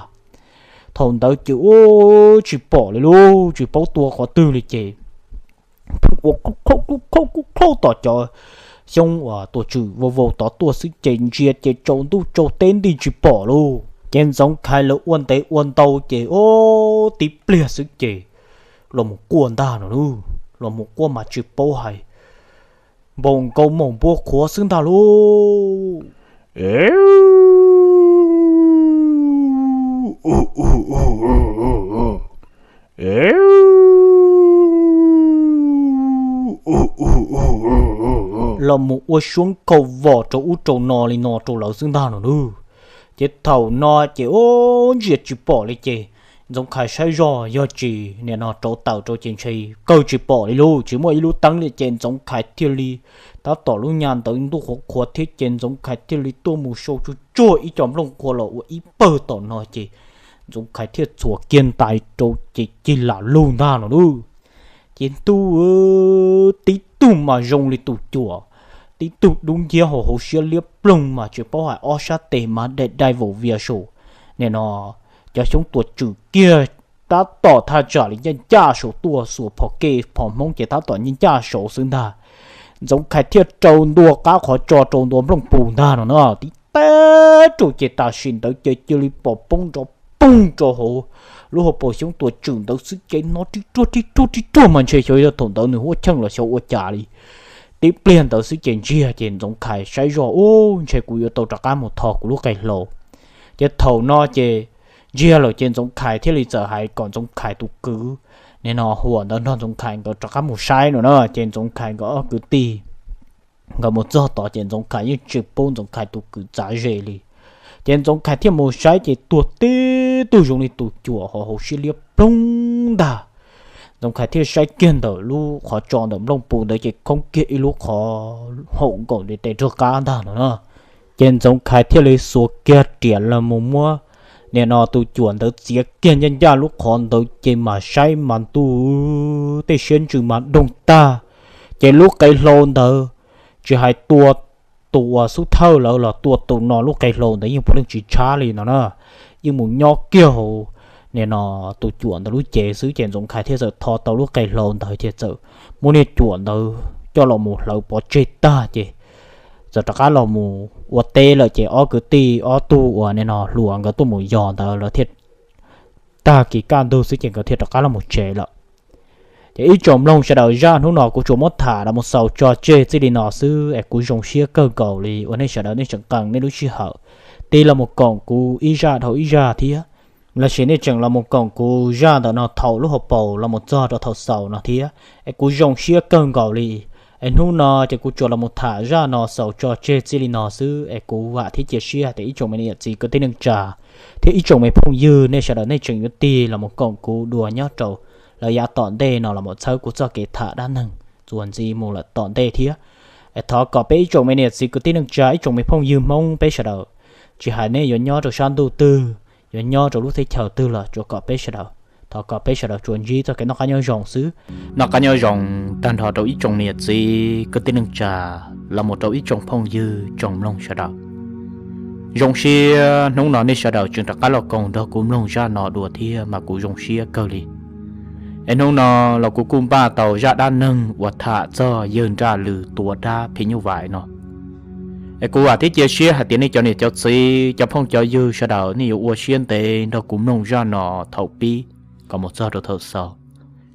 Thaum ntawd ces ub, tsis pom li lauj, tsis paub tua qhov twg li ces pheej ua kub khaub kub khaub kub khaub tom cov xyoob uas tuas tswm vau vau tod tuaj xwb ces ntsia ces tsaus ntuj tsaus teb nti tsis pom lauj. Ces Ntxoov Khais lawv ua ntev ua ntau ces ub, tib pliag xwb ces los mus quaj ntag no nawb. Los mus quaj mas tsis paub hais, npaum nkaus maum npua qhuav xwb ntag lauj. Los mus ua suab nkhaus vos rau ub rau no li no rau lawv xwb ntag no nawb. Ces thaum no ces ub, ntsia tsis pom li ces Ntxoov Khais saib zoj yog tsis nim no rauv taws rau ces ntshe kawg tsis pom li lauj, tsis muaj ib lub teeb li ces Ntxoov Khais thiaj li tab tom lub nyab ntawd ntuj qhuav qhuav thiab ces Ntxoov Khais thiaj li tuaj mus sau tsuag tsuag ib co nplooj qhuav los ua ib pawg tom no ces Ntxoov Khais thiaj txhuam kiag ntais rau ces cig lam lug ntag no nawb. Ces ntuj, tib tug mas zoo li tus cuam, tib tug dub nciab hauv hauv siab liab ploog mas tsis paub hais ob sab tes mas dai dai vaum vias saum. Nim no cov xyoob tuas tswm kiag tab tom thaj tsam li ncaj ncaj saud tuaj, xuas phom ke phom hmoob ces tab tom ncaj ncaj saud xwb ntag. Ntxoov Khais thiaj rau ntua qab qhov tso rau ntua nplooj pus ntag no na, tib teb rau ces tam sim ntawd ces cia li pom poob nrov poog rau hauv lub hauv paus xyoob tua tswm ntawd xwb ces hnov ri ruag ri ruag ri ruag mas ntshe xyov yog thaum ntawd nws huab cheej los xyov ua cas li. Tib pliag ntawd xwb ces ntsiag ces Ntxoov Khais saib zoj, ub, ntshe kuv yuav tau rov qab mus tho kuv lub qe hlau. Ces thaum no ces ntsiag lawm ces Ntxoov Khais thiaj li txawm hais kom Ntxoov Khais tus kwv, nim no Huam ntawd nrog Ntxoov Khais nkawd rov qab mus saib no na. Ces Ntxoov Khais nkawd ob kwv tij nkawd mus txog tod ces Ntxoov Khais yeej tsis pub Ntxoov Khais tus kwv txav ze li. Ces Ntxoov Khais thiaj mus saib ces tuag tib tug zoo li tus cuam ho hauv siab liab ploog ntag. Ntxoov Khais thiaj saib kiag ntawm lub qhov tso ntawm nplooj pus ntawd ces khoob kiag ib lub qhov haum nkaus li tes rog qab ntag no na. Ces Ntxoov Khais thiaj li xuas kiag riam los mus muab nim no tus cuam ntawd txiav kiag ncaj ncaj lub qhov ntawd ces mas saib mas ntuj, tej siab ntsws mas doog tag. Ces lub qe hlau ntawd tsis hais tua tus uas xub thawj lawm los tua tus no lub qe hlau ntawd yeej puav leej tsis tshab li no na. Yeej mus nyob kiag hauv nim no tus cuam ntawd lub cev xwb ces Ntxoov Khais thiaj txawm tho tau lub qe hlau ntawd ces txawm muab niag cuam ntawd coj los mus hlawv pov tseg tag ces txawm rov qab los mus ua teb lawm ces ob kwv tij ob tug uas nim no hluas nkawd tuaj mus yos ntawd lawv thiaj tag kis kaj ntug xwb ces nkawd thiaj rov qab los mus tsev lawm. Ces ib tsoom mloog sawv daws, zaj hnub no kuv tsuas muab tham los mus xaus tso tseg txij li no xwb es kuv zoo siab kawg nkaus li uas nej sawv daws nej tseem qee nej lub sij hawm tig los mus koom kuv ib zaj dhau ib zaj thiab, los sis nej tseem los mus koom kuv zaj ntawm no thaum lub hauv paus los mus txog rau thaum xaus no thiab es kuv zoo siab kawg nkaus li. Es hnub no ces kuv tsuas los mus tham zaj no xaus tso tseg txij li no xwb es kuv vam thiab cia siab hais tias ib tsoom me niam txiv kwv tij neej tsa thiab ib tsoom me phooj ywg nej sawv daws nej tseem yuav tig los mus koom kuv dua nyob rau lawv yav tom ntej no los mus txhawb kuv txoj kev tham dab neeg txuas ntxiv mus lawm tom ntej thiab. Es thov kom peb ib tsoom me niam txiv kwv tij neej tsa ib tsoom me phooj ywg Hmoob peb sawv daws, tsis hais nej yuav nyob rau sab ntuj twg, yuav nyob rau lub teb chaws twg los tsuas kom peb sawv daws, thov kom peb sawv daws tsuas ntsib txoj kev noj qab nyob zoo xwb. Noj qab nyob zoo tag nrho rau ib tsoom niam txiv kwv tij neej tsa los mus rau ib tsoom phooj ywg tsoom mloog sawv daws. Zoo siab hnub no nej sawv daws tseem rov qab los koom nrog kuv mloog zaj no dua thiab mas kuv zoo siab kawg li. Es hnub no los kuv kuj npaj tau zaj dab neeg uas tham txog yawg Nraj Lwm tua dab phim nyuj vais no. Es kuv vam thiab cia siab hais tias nej cov niam cov txiv cov phooj cov ywg sawv daws nej yuav ua siab ntev nrog kuv mloog zaj no thaum pib kom mus txog rau thaum xaus,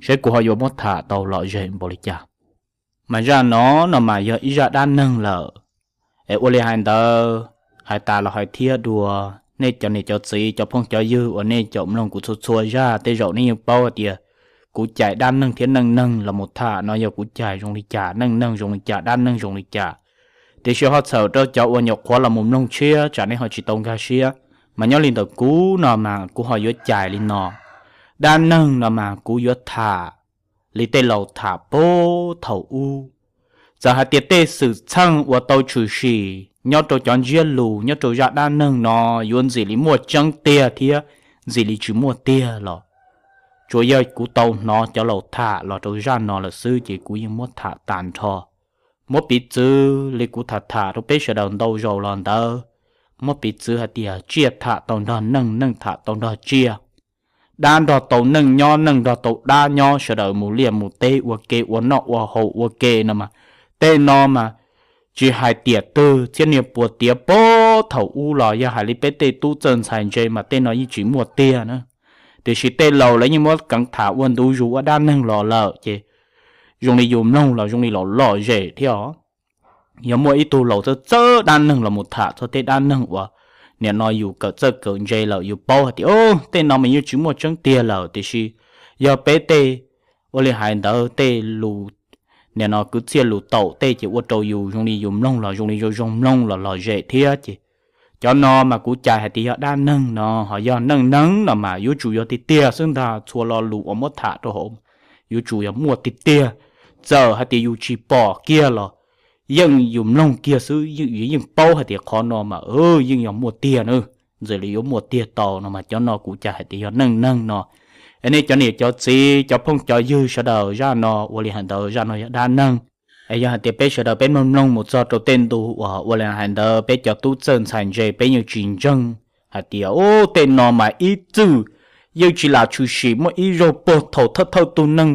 seb kuv ho yuav muab tham tau lom zem npaum li cas. Mas zaj no no mas yog ib zaj dab neeg lawm. Es ua li hais ntawd, hais tas los hais thiab dua, nej cov niam cov txiv cov phooj cov ywg uas nej caum mloog kuv txhua txhua zaj tej zaum nej yeej paub hais tias kuv cais dab neeg thiab neej neeg los mus tham no yog kuv cais zoo li cas, neej neeg zoo li cas, dab neeg zoo li cas. Tiam sis ho txhawm rau cov uas nyuam qhuav los mus mloog tshiab tsam nej ho tsis tau nkag siab, mas nyob li ntawm kuv no mas kuv ho yuav cais li no. Dab neeg no mas kuv yuav tham li tej laus tham puag thaum ub. Txawm hais tias tej xwm txheej uas tau tshwm sim nyob rau cov ntsiab lus nyob rau zaj dab neeg no yuav ntxim li muaj tseeb tiag thiab ntxim li tsis muaj tiag los, tsuas yog kuv tau hnov cov laus tham los rau zaj no lawm xwb ces kuv yeej muab tham tas nrho. Muab piv txwv li kuv tham tham rau peb sawv daws ntau zaus los ntawd, muab piv txwv hais tias tsiaj tham tau nrog neej, neej tham tau nrog tsiaj, dab nrog tau neej nyob, neej nrog tau dab nyob, sawv daws mus liaj mus teb ua ke, ua noj ua haus ua ke no mas, tej no mas tsis hais tiam twg txhiab niag puas tiav puag thaum ub los yog hais li peb tej tub txawj ntxhais ntse mas tej no yeej tsis muaj tiag na. Tiam sis tej laus lawv yeej muab keev tham ua ntu zus ua dab neeg los lawm ces zoo li yus mloog los zoo li los lom zem thiab os. Yog muaj ib tug laus txawj txawj dab neeg los mus tham txog tej dab neeg uas nim no yus kawm txawj kawm ntse lawm yus paub hais tias tej no mas yeej tsis muaj tseeb tiag lawm, tiam sis yog peb tej, ua li hais ntawd, tej lus nim no kwv txhiaj lus taum tej ces ua rau yus zoo li yus mloog los zoo li zoo zoo mloog los lom zem thiab ces cov no mas kuv cais hais tias yog dab neeg no, ho yog neej neeg no mas yuav tsum yog tiag tiag xwb ntag, txhua lo lus uas muab tham rau hauv yuav tsum yog muaj tiag tiag. Txawm hais tias yus tsis pom kiag los yeej yus mloog kiag xwb yus yeej paub hais tias qhov no mas yeej yog muaj tiag na, ntxim li yuav muaj tiag tau no mas cov no kuv cais hais tias yog neej neeg no. Es nej cov niam cov txiv cov phooj cov ywg sawv daws, zaj no ua li hais ntawd zaj no yog dab neeg. Es yog hais tias peb sawv daws peb mloog mloog mus txog rau tej ntu uas ua li hais ntawd peb cov tub txawj ntxhais ntse peb yeej tsis ntseeg hais tias ub tej no mas ib txwm yeej tsis lam tshwm sim, muaj ib zaug puag thaum thawj thawj tug neeg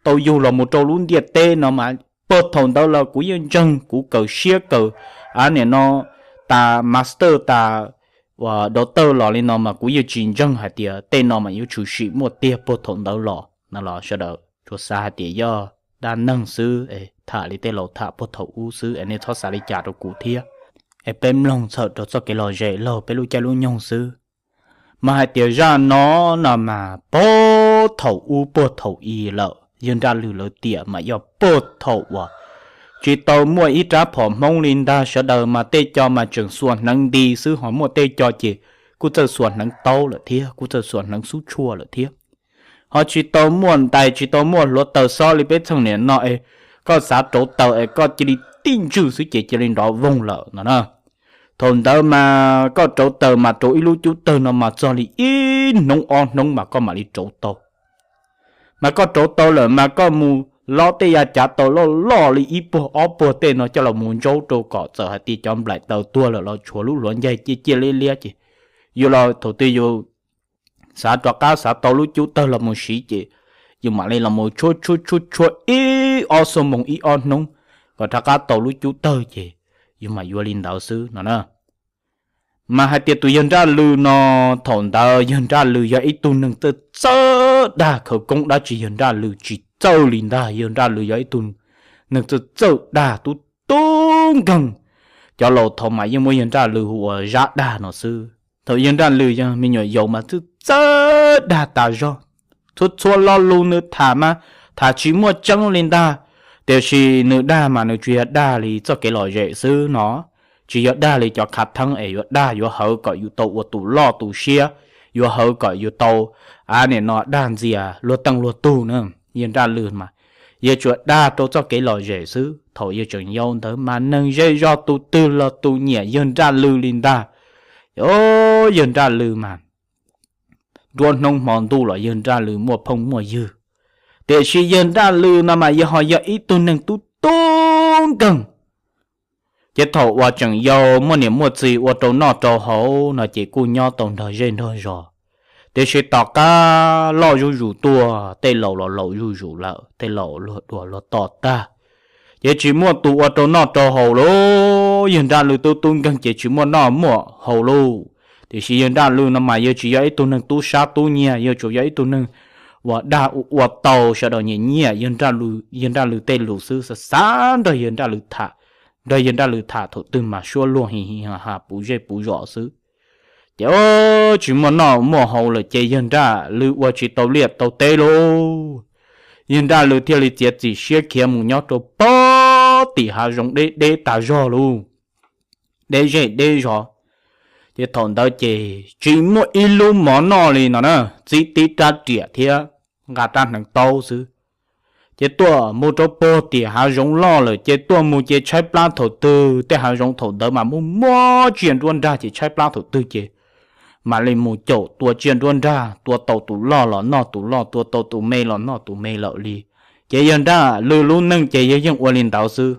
tau yug los mus rau lub ntiaj teb no mas puag thaum ntawd los kuv yeej ntseeg, kuv kawm siab kawm, a nim no tas master tas uas doctor los li no mas kuv yeej tsis ntseeg hais tias tej no mas yuav tshwm sim muaj tiag puag thaum ntawd los no los sawv daws tsuas xav hais tias yog dab neeg xwb es tham li tej laus tham puag thaum ub xwb es nej txhob xav li cas rau kuv thiab. Es peb mloog txhawm rau txoj kev lom zem laug peb lub caij lub nyoog xwb. Mas hais tias zaj no no mas puag thaum ub puag thaum i lawm, yawg Nraj Lwm lawv tiam mas yog puag thaum uas tsis tau muaj ib rab phom Hmoob li ntag, sawv daws mas tej co mas tseem xuas hneev nti xwb, ho muaj tej co ces kuj txawj xuas hneev taub lawm thiab, kuj txawj xuas hneev xub tshuaj lawm thiab. Ho tsis tau muaj ntais, tsis tau muaj hluav taws xob li peb txheej niam no es koj xav rauv taws es koj cia li tib ntswj xwb ces cia li nrov voog lawm no na. Thaum ntawd mas koj rauv taws mas rauv ib lub cub tawg no mas txog li ib hnub ob hnub mas koj mam li rauv tau. Mas koj rauv tau lawm mas koj mus lob tej yav cav taus loj loj li ib puag ob puag tej no coj los mus ntsaub rau kom txawm hais tias cov nplaim taws tuag lawm los tshuav lub hluav ncaig ciaj ciaj liab liab ces yus los thaum twg yus xav rov qab xav tau lub cub tawg los mus siv ces yus mam li los mus tshuab tshuab tshuab tshuab ib ob xuab moos ib ob hnub kom rov qab tau lub cub tawg ces yus mam yuav li ntawd xwb no na. Mas hais tias tus yawg Nraj Lwm no, thaum ntawd yawg Nraj Lwm yog ib tug neeg txawj txawj dag, khawv koob dab tsi yawg Nraj Lwm tsis txawj li ntag. Yawg Nraj Lwm yog ib tug neeg txawj txawj dag tub tub nkeeg. Cov laus thaum mas yeej muab yawg Nraj Lwm hu ua Zab Dag no xwb. Thaum yawg Nraj Lwm yog me nyuam yaus mas txawj txawj dag tas zog. Txhua txhua lo lus nws tham mas tham tsis muaj tseeb li ntag, tiam sis nws dag mas nws tsuas yog dag li txoj kev lom zem xwb no, tsis yog dag li cov khav theeb es yuav dag yuav hawv kom yus tau ua tus loj tus siab, yuav hawv kom yus tau, a, nim no dag ntxias luag teej luag tug na. Yawg Nraj Lwm mas yawg tsuas dag rau txoj kev lom zem xwb. Thaum yawg tseem yau ntawd mas neeg zej zog tus twg los tus nyiam yawg Nraj Lwm li ntag. Yawg Nraj Lwm mas nruab hnub hmo ntuj los yawg Nraj Lwm muaj phooj muaj ywg, tiam sis yawg Nraj Lwm no mas yawg ho yog ib tug neeg tub tub nkeeg. Ces thaum uas tseem yau muaj niam muaj txiv ua rau noj rau haus no ces kuj nyob tau nrog zej nrog zos, tiam sis tom qab loj zuj zus tuaj tej laus los laus zuj zus lawm, tej laus luag dua luag to tag, ces tsis muaj tus ua rau noj rau haus lauj. Yawg Nraj Lwm tub tub nkeeg ces tsis muaj noj muaj haus lauj. Tiam sis yawg Nraj Lwm no mas yawg tsis yog ib tug neeg tub sab tub nyiag, yawg tsuas yog ib tug neeg uas dag ua ua tau sawv daws nyiam nyiam yawg Nraj Lwm tej lus xwb, xav xav nrog yawg Nraj Lwm tham, nrog yawg Nraj Lwm tham thaum twg mas suab luag hi hi ha ha puv zej puv zos xwb. Ces tsis muaj noj muaj haus lawm ces yawg Nraj Lwm ua tsis tau liaj tau teb lauj. Yawg Nraj Lwm thiaj li txiav txim siab khiav mus nyob rau pem tim hav zoov deb deb tas zog lauj, deb zej deb zos. Ces thaum ntawd ces tsis muaj ib lub mov noj li no na, txib tib rab riam thiab nqa rab hneev taub xwb. Ces tuaj mus rau pem tim hav zoov loj lawm ces tuaj mus ces tshaib plab thaum twg, tej hav zoov thaum ntawd mas muaj muaj tsiaj nruab nrag ces tshaib plab thaum twg ces mam li mus caum tua tsiaj nruab nrag, tua tau tus loj los noj tus loj, tua tau tus me los noj tus me lawm li. Ces yawg Nraj Lwm lub neej ces yawg yeej ua li ntawd xwb.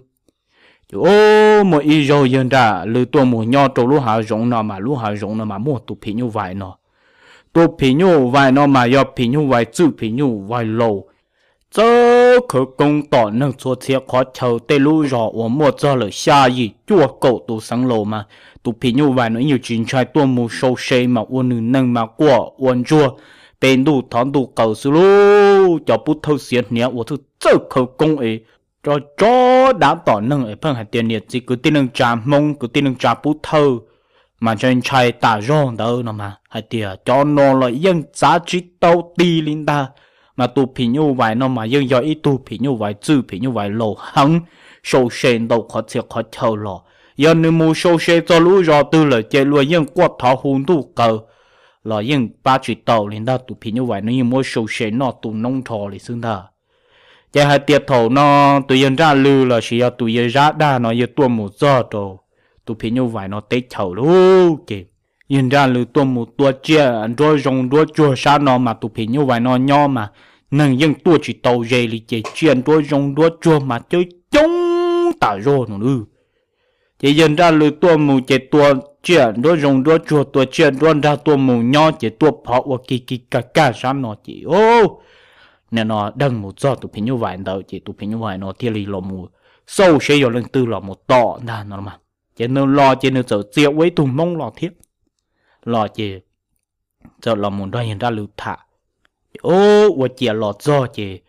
Ces muaj ib zaug yawg Nraj Lwm tuaj mus nyob rau lub hav zoov no mas lub hav zoov no mas muaj tus phim nyuj vais no. Tus phim nyuj vais no mas yog phim nyuj vais txwj phim nyuj vais laus, txawj khawv koob tom neeg txhua txhia qhov chaw, tej lub zos uas muaj txog lawm xya yim cuaj kaum tus xeev laus mas tus phim nyuj vais no ib nyuag tsis ntshai tuaj mus sau se mas ua nws neeg mas quaj ua ntsuag pe ntuj thov ntuj qaws xwb lauj. Cov pub thawj xiav hniav uas txawj txawj khawv koob es tso tso dav tom neeg es pheej hais tias niam txiv kwv tij neej tsa Hmoob kwv tij neej tsa pub thawj mas ntshai ntshai tas zog ntawd no mas hais tias cov no los yeej txav tsis tau ti li ntag. Mas tus phim nyuj vais no mas yeej yog ib tug phim nyuj vais txwj phim nyuj vais laus heev, sau se ntau qhov txhia qhov chaw los yog nws mus sau se txog lub zos twg lawm ces luag yeej quaj thov hu ntuj qaws los yeej pab tsis tau li ntag. Tus phim nyuj vais no yeej muab sau se noj tu noob nrho li xwb ntag. Ces hais tias thaum no tus yawg Nraj Lwm lossis yog tus yawg Zab Dag no yawg tuaj mus txog rau tus phim nyuj vais no teb chaws lauj ces yawg Nraj Lwm tuaj mus tua tsiaj nruab zoo nruab tsuag sab no mas tus phim nyuj vais no nyob mas neeg yeej tuaj tsis tau ze li ces tsiaj nruab zoo nruab tsuag mas coob coob tas zog no lauj. Ces yawg Nraj Lwm tuaj mus ces tua tsiaj nruab zoo nruab tsuag tua tsiaj nruab nrag tuaj mus nyob ces tuaj phov ua kig kig kag kag sab no ces nim no deeg mus txog tus phim nyuj vais ntawd ces tus phim nyuj vais no thiaj li los mus xauj seb yog leej twg los mus tom ntag no mas. Ces nws los ces nws txawm txia ua ib tug hmoob los thiab. Los ces txawm los mus nrog yawg Nraj Lwm tham. Ua ciav los txog ces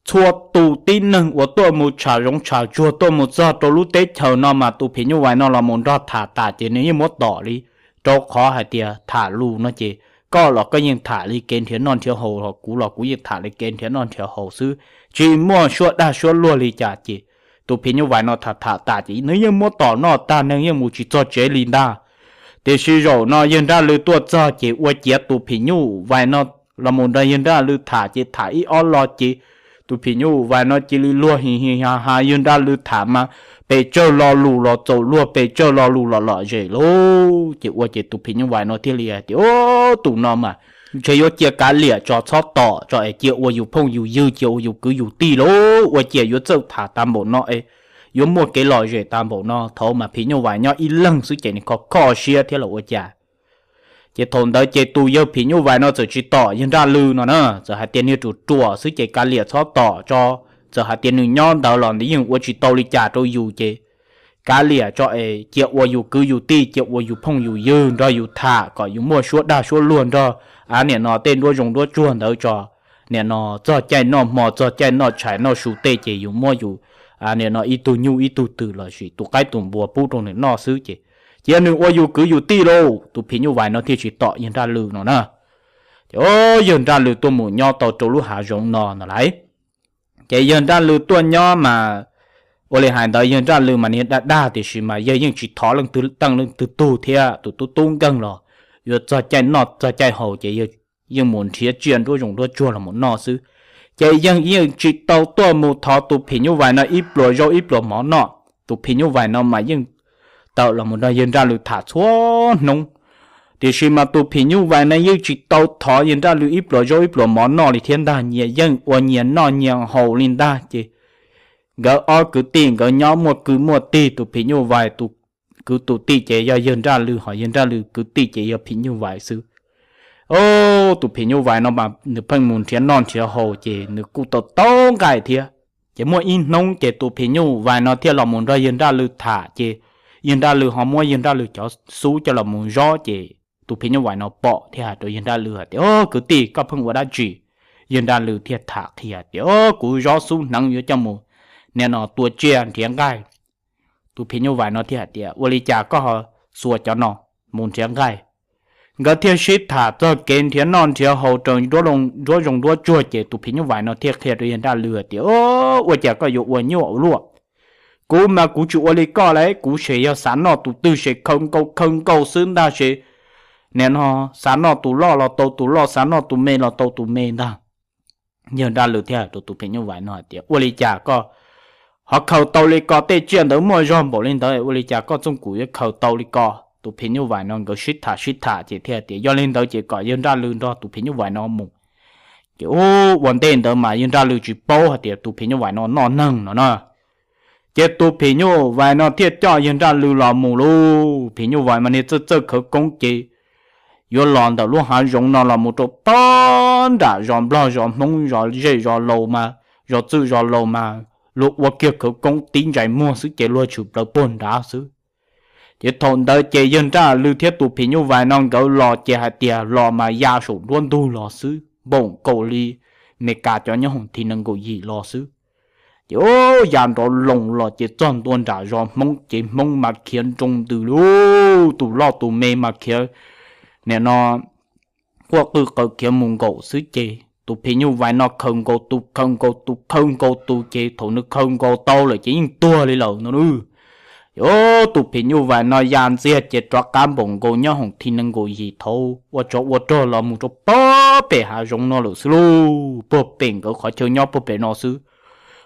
txhua tus tib neeg uas tuaj mus tsham zoov tsham tsuag tuaj mus txog rau lub teb chaws no mas tus phim nyuj vais no los mus nrog tham tas ces nws yeej muab tom li, rau qhov hais tias tham lus no ces koj los koj yeej tham li kev nrhiav noj nrhiav haus, ho kuv los kuv yeej tham li kev nrhiav noj nrhiav haus xwb, tsis muaj suab dag suab luag li cas ces tus phim nyuj vais no tham tham tas ces nws yeej muab tom noj tag, neeg yeej mus tsis txog tsev li ntag. Tiam sis zaum no yawg Nraj Lwm tuaj txog ces ua ciav tus phim nyuj vais no los mus nrog yawg Nraj Lwm tham ces tham ib ob lo ces tus phim nyuj vais no cia li luag hi hi ha ha, yawg Nraj Lwm tham mas pes tsawg lo lus los txaus luag, pes tsawg lo lus los lom zem lauj. Ces ua ces tus phim nyuj vais no thiaj li hais tias, Ub, tus no mas ntshe yuav cia kav liam tso, txhob tom tso es cia ua yus phooj yus ywg, cia ua yus kwv yus tij lauj. Ua ciav yuav txawj tham tas npaum no es yuav muaj kev lom zem tas npaum no. Thaum mas phim nyuj vais nyob ib leeg xwb ces nws kho kho siab thiab los ua cas. Ces thaum ntawd ces tus yawg phim nyuj vais no txawm tsis tom yawg Nraj Lwm no na, txawm hais tias niag ruam ruam xwb ces kav liam txhob tom tso, txawm hais tias nws nyob ntawd los nws yeej ua tsis tau li cas rau yus ces kav liam tso es cia ua yus kwv yus tij, cia ua yus phooj yus ywg, nrog yus tham kom yus muaj suab dag suab luag, nrog a nim no tej nruab zoov nruab tsuag ntawd tso, nim no txog caij noj hmo txog caij noj tshais noj su tej ces yus muab yus nim no ib tug nyuj ib tug twm lossis tus qaib tus npua pub rau nws noj xwb ces cia nws ua yus kwv yus tij lauj. Tus phim nyuj vais no thiaj tsis tom yawg Nraj Lwm no na. Ces yawg Nraj Lwm tuaj mus nyob tau rau lub hav zoov no no lauj. Ces yawg Nraj Lwm tuaj nyob mas ua li hais ntawd yawg Nraj Lwm mas niag dag dag tiam sis mas yawg yeej tsis thov leej twg teej leej twg tug thiab, tus tub tub nkeeg los yuav txog caij noj txog caij haus ces yawg yeej mus nrhiav tsiaj nruab zoov nruab tsuag los mus noj xwb. Ces yawg yeej tsis tau tuaj mus thov tus phim nyuj vais no ib pluas zaub ib pluas mov noj. Tus phim nyuj vais no mas yeej tawm los mus nrog yawg Nraj Lwm tham txhua hnub, tiam sis mas tus phim nyuj vais no yeej tsis tau thov yawg Nraj Lwm ib pluas zaub ib pluas mov noj li thiab ntag, nyias yeej ua nyias noj nyias haus li ntag. Ces nkawd ob kwv tij nkawd nyob muaj kwv muaj tij, tus phim nyuj vais tus kwv tus tij ces yog yawg Nraj Lwm, ho yawg Nraj Lwm kwv tij ces yog phim nyuj vais xwb. Tus phim nyuj vais no mas nws pheej mus nrhiav noj nrhiav haus ces nws kuj tau tau nqaij thiab. Ces muaj ib hnub ces tus phim nyuj vais no thiaj los mus nrog yawg Nraj Lwm tham ces yawg Nraj Lwm ho muab yawg Nraj Lwm cov xub coj los mus zob ces tus phim nyuj vais no pom thiaj hais rau yawg Nraj Lwm hais tias, Kwv tij, koj pheej ua dab tsi? Yawg Nraj Lwm thiaj tham qhia tias, Kuv zob xub hneev yuav coj mus nim no tua tsiaj nrhiav nqaij. Tus phim nyuj vais no thiaj hais tias, Ua li cas koj ho xuas cov no mus nrhiav nqaij? Nkawd thiaj sib tham txog kev nrhiav noj nrhiav haus rau nruab zoov nruab tsuag ces tus phim nyuj vais no thiaj qhia rau yawg Nraj Lwm tias, Ua cas koj yuav ua nyuaj ua luaj? Kuv mas kuv tsis ua li koj li, kuv ces yog xav noj tus twg ces khaws nkaus khaws nkaus xwb ntag ces nim no xav noj tus loj los tau tus loj, xav noj tus me los tau tus me ntag. Yawg Nraj Lwm thiaj hais rau tus phim nyuj vais no hais tias, Ua li cas koj ho khaws tau li ko? Tej tsiaj ntawd muaj zog npaum li ntawd, ua li cas koj txooj kuv yuav khaws tau li ko? Tus phim nyuj vais no nkawd sib tham sib tham ces thiaj tias, Yog li ntawd ces kom yawg Nraj Lwm nrog tus phim nyuj vais no mus. Ces ua ntej ntawd mas yawg Nraj Lwm tsis paub hais tias tus phim nyuj vais no noj neeg no na. Ces tus phim nyuj vais no thiaj coj yawg Nraj Lwm los mus lauj. Phim nyuj vais mas niag txawj txawj khawv koob ces yuav los ntawm lub hav zoov no los mus rau pag nram zos Nplog zos Hmoob zos zej zos laus mas, zos txwj zos laus mas luag ua kiag khawv koob tib ntsais muag xwb ces luag tshwm plaws puag nrad xwb. Ces thaum ntawd ces yawg Nraj Lwm thiab tus phim nyuj vais no nkawd los ces hais tias los mas ya saum nruab ntug los xwb, npaum nkaus li Meskas cov nyob hoom thi nees nkaum yim los xwb. Ces ya nrov loos los ces txog ntua nram zos Hmoob ces Hmoob mas khiav nroo ntws lauj, tus loj tus me mas khiav nim no quaj qw qaws khiav mus nkaum xwb ces tus phim nyuj vais no khaws nkaus tus khaws nkaus tus khaws nkaus tus ces thaum nws khaws nkaus tau lawm ces yeej tuag li lawm no. Ces tus phim nyuj vais no ya ntxiag ces rov qab npaum nkaus nyob hoom thi nees nkaum yim thaud ua tsov ua rog los mus rau puag pem hav zoov no lawm xwb lauj, puag pem nkawd qhov chaw nyob puag pem no xwb.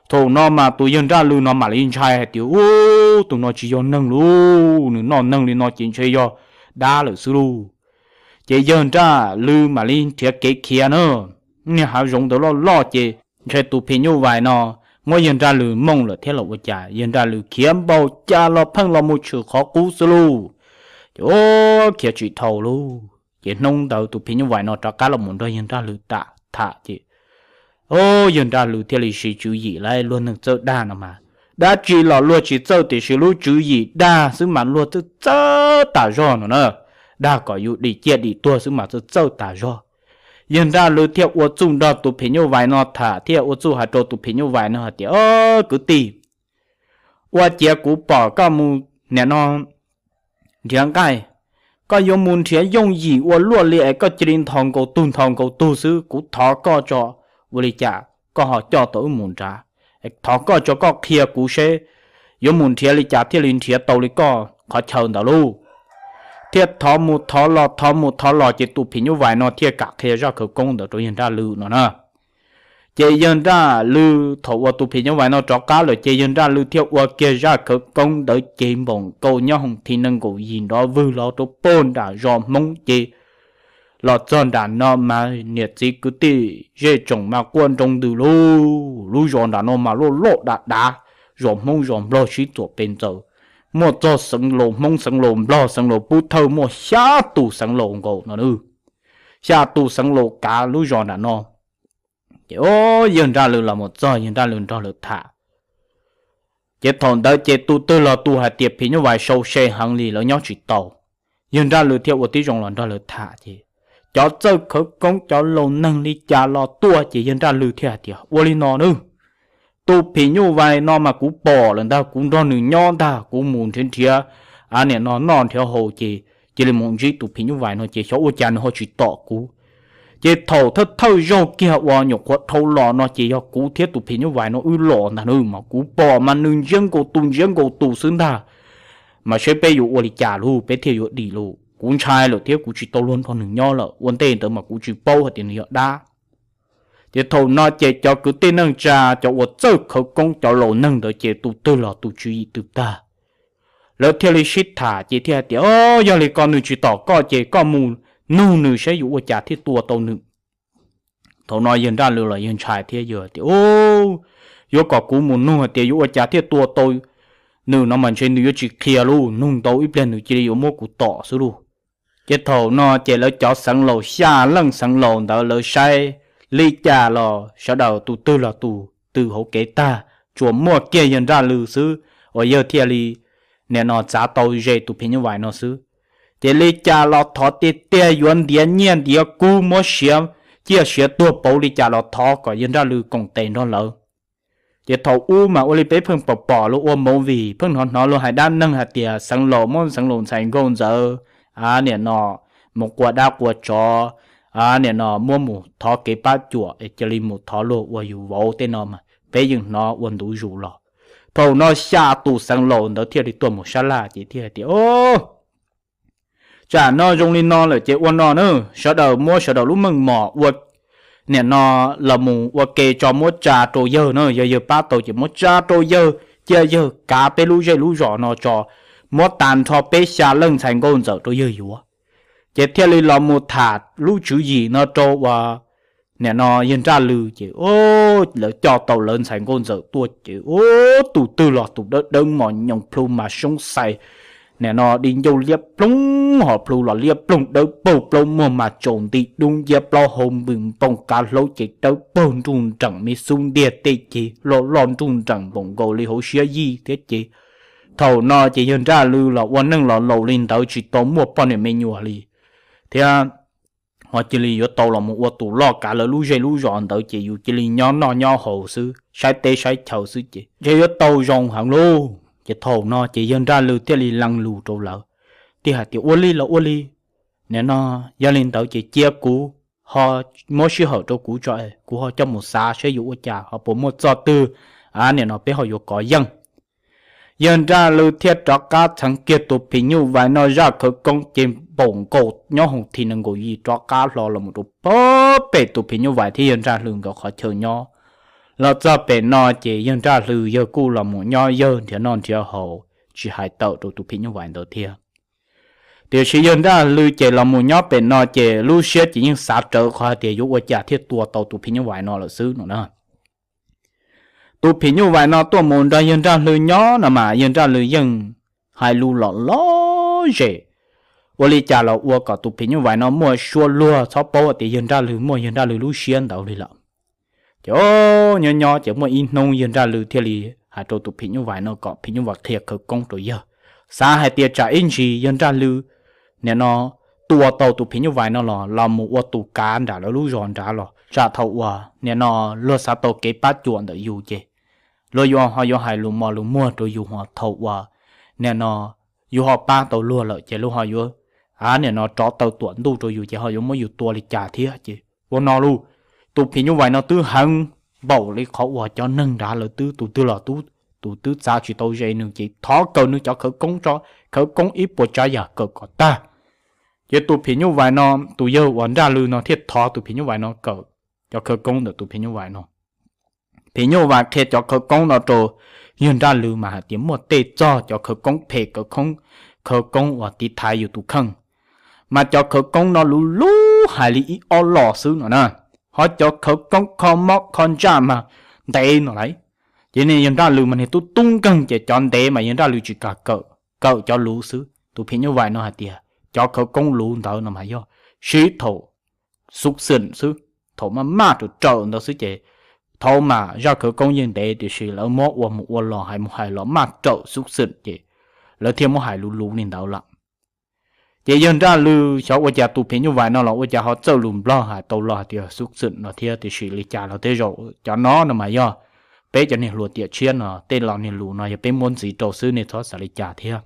Thaum no mas tus yawg Nraj Lwm no mam li ntshai hais tias, Ub, tus no tsis yog neeg lauj, nws noj neeg li no ces ntshe yog dab lawm xwb lauj. Ces yawg Nraj Lwm mam li nrhiav kev khiav na. Niag hav zoov ntawd loj loj ces ntshe tus phim nyuj vais no muab yawg Nraj Lwm mooj lawm thiab los ua cas, yawg Nraj Lwm khiav npaum cas los pheej los mus tshwm qhov qub xwb lauj. Ces ub, khiav tsis dhau lauj. Ces hnub ntawd tus phim nyuj vais no rov qab los mus nrog yawg Nraj Lwm tham ces, ub, yawg Nraj Lwm thiaj li siv tswv yim lauj, luag neeg txawj dag no mas Dab tsi los luag tsis txawj tiam sis lub tswv yim dag xwb mas luag txawj txawj tas zog no na. Dag kom yus dim ciaj dim tuag xwb mas txawj txawj tas zog. Yawg Nraj Lwm thiaj ua txuj nrog tus phim nyuj vais no tham thiab ua txuj hais rau tus phim nyuj vais no hais tias, Kwv tij, ua ciav kuv pom koj mus niam no nrhiav nqaij, koj yuav mus nrhiav yooj yim ua luaj li es koj cia li nthos nkaus tug nthos nkaus tug xwb. Kuv thov koj tso, ua li cas koj ho coj tau wb mus nrad? Thov koj tso, koj qhia kuv seb yuav mus nrhiav li cas thiaj li nrhiav tau li koj qhov chaw ntawd lauj. Thiaj thov mus thov los thov mus thov los ces tus phim nyuj vais no thiaj kam qhia zaj khawv koob ntawd rau yawg Nraj Lwm no na. Ces yawg Nraj Lwm thaum uas tus phim nyuj vais no rov qab lawm ces yawg Nraj Lwm thiaj ua kiag zaj khawv koob ntawd cev npaum nkaus nyob hoom thi nees nkaum yim nrov vwg los rau pag nram zos Hmoob ces los txog nram no mas niam txiv kwv tij zej tsoom mas quaj nroo ntws lauj. Lub zos nram no mas loj loj dav dav, zos Hmoob zos Nplog sib txuam pes ntxaws, muaj txog xeev laus Hmoob xeev laus Nplog xeev laus Pub Thawj, muaj xya tus xeev laus nkaus no, xya tus xeev laus kav lub zos nram no. Ces yawg Nraj Lwm los mus txog yawg Nraj Lwm nrog lawv tham. Ces thaum ntawd ces tus twg los tus hais tias phim nyuj vais sau se heev li lawv nyob tsis tau. Yawg Nraj Lwm thiaj ua tib zoo los nrog lawv tham ces cov txawj khawv koob cov laus neeg li cas los tuaj ces yawg Nraj Lwm thiaj hais tias, Ua li no nawb, tus phim nyuj vais no mas kuv pom lawm ntag, kuv nrog nws nyob ntag, kuv mus nrhiav nrhiav, a niam no noj nrhiav haus ces cia li mus ntsib tus phim nyuj vais no ces xyov ua cas nws ho tsis tom kuv. Ces thaum thawj thawj zaug kiag uas nyuam qhuav dhau los no ces yog kuv thiab tus phim nyuj vais no wb los ntag nawb, mas kuv pom mas nws ntsiab nkaus tus ntsiab nkaus tus xwb ntag. Mas seb peb yuav ua li cas lauj, peb thiaj yuav dim lauj? Kuv ntshai lawm thiab kuv tsis tau luag nrog nws nyob lawm, ua ntej ntawd mas kuv tsis paub hais tias nws yog dab. Ces thaum no ces cov kwv tij neej tsa cov uas txawj khawv koob cov laus neeg ntawd ces tus twg los tus tswv yim twb tag. Lawv thiaj li sib tham ces thiaj hais tias, Yog li ko nws tsis tom koj ces koj mus nug nws saib yuav ua cas thiaj tua tau nws. Thaum no yawg Nraj Lwm los yawg ntshai thiab yawg tias, Yuav kom kuv mus nug hais tias yuav ua cas thiaj tua tau nws no mas ntshe nws yuav tsis qhia lauj, nug ntau ib pliag nws cia li yuav muab kuv tom xwb lauj. Ces thaum no ces lawv cov xeev laus xya leej xeev laus ntawd lawv saib li cas los sawv daws tus twg los tus tws hauv kev tag, tsuas muaj kiag yawg Nraj Lwm xwb uas yawg thiaj li niam no txav tau ze tus phim nyuj vais no xwb. Ces li cas los thov tiag tiag yuav ntiav nyiaj ntiav kub muab siav ciaj siav tuag pauv li cas los thov kom yawg Nraj Lwm koom tes nrog lawv. Ces thaum ub mas ua li peb pheej pom pom luag ua movie, pheej hnov hnov luag hais dab neeg hais tias xeev laus muab xeev laus ntxhais nkauj ntxawm, a niam no mus qua dab qua tsov, a niam no muab mus thov kev pab cuam es cia li mus thov luag ua yus vauv tej no mas peb yeej hnov ua ntu zus los. Thaum no xya tus xeev laus ntawd thiaj li tuaj mus sab laj ces thiaj hais tias, Tsam no zoo li no lawm ces ua no na, sawv daws muab sawv daws lub meej mom ua niam no los mus ua ke tso muab tsa rau yawg na, yog yawg pab tau ces muab tsa rau yawg, cia yawg kav peb lub zej lub zos no tso, muab tag nrho peb xya leej ntxhais nkauj ntxawm rau yawg yuav. Ces thiaj li los mus tham lub tswv yim no rau uas niam no yawg Nraj Lwm ces lawv coj tau lawv ntxhais nkauj ntxawm tuaj ces tus twg los tus dawb dawb mos nyoos plhu mas soob xais, niam no di ncauj liab ploog ho plhu los liab ploog dawb paug plaub muag mas tsaus nti dub nciab plaub hau npws npoo kav hlaub ces dawb paug nruj nreem me xub ntiag tej ces loj loj nruj nreem npaum nkaus li hauv siab yij thiab ces thaum no ces yawg Nraj Lwm los ua neej los laus li ntawd tsis tau muaj poj niam me nyuam li thiab ho cia li yuav tau los mus ua tus loj kav lawv lub zej lub zos ntawd ces yus cia li nyob noj nyob haus xwb, saib teb saib chaw xwb ces ntshe yuav tau zoo heev lauj. Ces thaum no ces yawg Nraj Lwm thiaj li lees lus rau lawv, thiaj hais tias, Ua li los ua li, nim no yog li ntawd ces cia kuv ho muab sij hawm rau kuv tso, kuv ho coj mus xav saib yuav ua cas ho puas muaj txoj twg, a nim no peb ho yuav kov yeej. Yawg Nraj Lwm thiaj rov qab txheev kiag tus phim nyuj vais no zaj khawv koob ces npaum nkaus nyob hoom thi nees nkaum yim rov qab hlo los mus rau pem tus phim nyuj vais thiab yawg Nraj Lwm nkawd qhov chaw nyob. Los txog pem no ces yawg Nraj Lwm yawg kuj los mus nyob yawg nrhiav noj nrhiav haus tsis hais tawm rau tus phim nyuj vais ntawd thiab. Tiam sis yawg Nraj Lwm ces los mus nyob pem no ces lub siab ces yeej xav rawv qhov hais tias yuav ua cas thiaj tua tau tus phim nyuj vais no lawm xwb no na. Tus phim nyuj vais no tuaj mus nrog yawg Nraj Lwm nyob no mas yawg Nraj Lwm yeej hais lus lom lom zem, ua li cas los ua kom tus phim nyuj vais no muaj suab luag txhob paub tias yawg Nraj Lwm muaj yawg Nraj Lwm lub siab ntawd li lawm. Ces nyob nyob ces muaj ib hnub yawg Nraj Lwm thiaj li hais rau tus phim nyuj vais no kom phim nyuj vais qhia khawv koob rau yawg. Xav hais tias tsam ib ntsis yawg Nraj Lwm nim no tua tau tus phim nyuj vais no los los mus ua tus kav nram lawv lub zos nrad los tsam thaum uas nim no luag xav tau kev pab cuam ntawm yus ces luag yuav ho yuav hais lus mos lus muag rau yus, ho thaum uas nim no yus ho pab tau luag lawm ces luag ho yuav, a, nim no rov taw tuam ntuj rau yus ces ho yuav muab yus tua li cas thiab. Ces ua no lauj, tus phim nyuj vais no twb heev npaum li qhov uas cov neeg nrad lawv twb tus twg los tus twb txav tsis tau ze nws ces thov kawg nws cov khawv koob tso, khawv koob ib puas tsav yam kawm kom tag. Ces tus phim nyuj vais no, tus yawg uas Nraj Lwm no thiaj thov tus phim nyuj vais no kawm cov khawv koob ntawm tus phim nyuj vais no. Phim nyuj vais qhia cov khawv koob no rau yawg Nraj Lwm mas hais tias muaj tej txog cov khawv koob phem, khawv koob, khawv koob uas tiv thaiv yus tus kheej, mas cov khawv koob no luv luv hais li ib ob los xwb no na, ho cov khawv koob kho mob kho ntsaj mas ntev no lauj. Ces niag yawg Nraj Lwm mas niag tub tub nkeeg ces cov ntev mas yawg Nraj Lwm tsis kam kawm, kawm cov luv xwb. Tus phim nyuj vais no hais tias cov khawv koob luv ntawd no mas yog siv thaum xuv xwm xwb, thaum maj maj raws raws ntawd xwb ces thaum mas zaj khawv koob yeej ntev tiam sis lawv muab ua mus ua los hais mus hais los maj raws xuv xwm ces lawv thiaj muab hais luv luv li ntawd lawm. Ces yawg Nraj Lwm xyov ua cas tus phim nyuj vais no los ua cas ho txawj lus Nplog hais tau los hais tias xuv xwm no thiab, tiam sis li cas los tej zaum cov no no mas yog peb cov niag hluas tiam tshiab no tej los niag lus no yog peb muab ntxiv rau xwb nej txhob xav li cas thiab.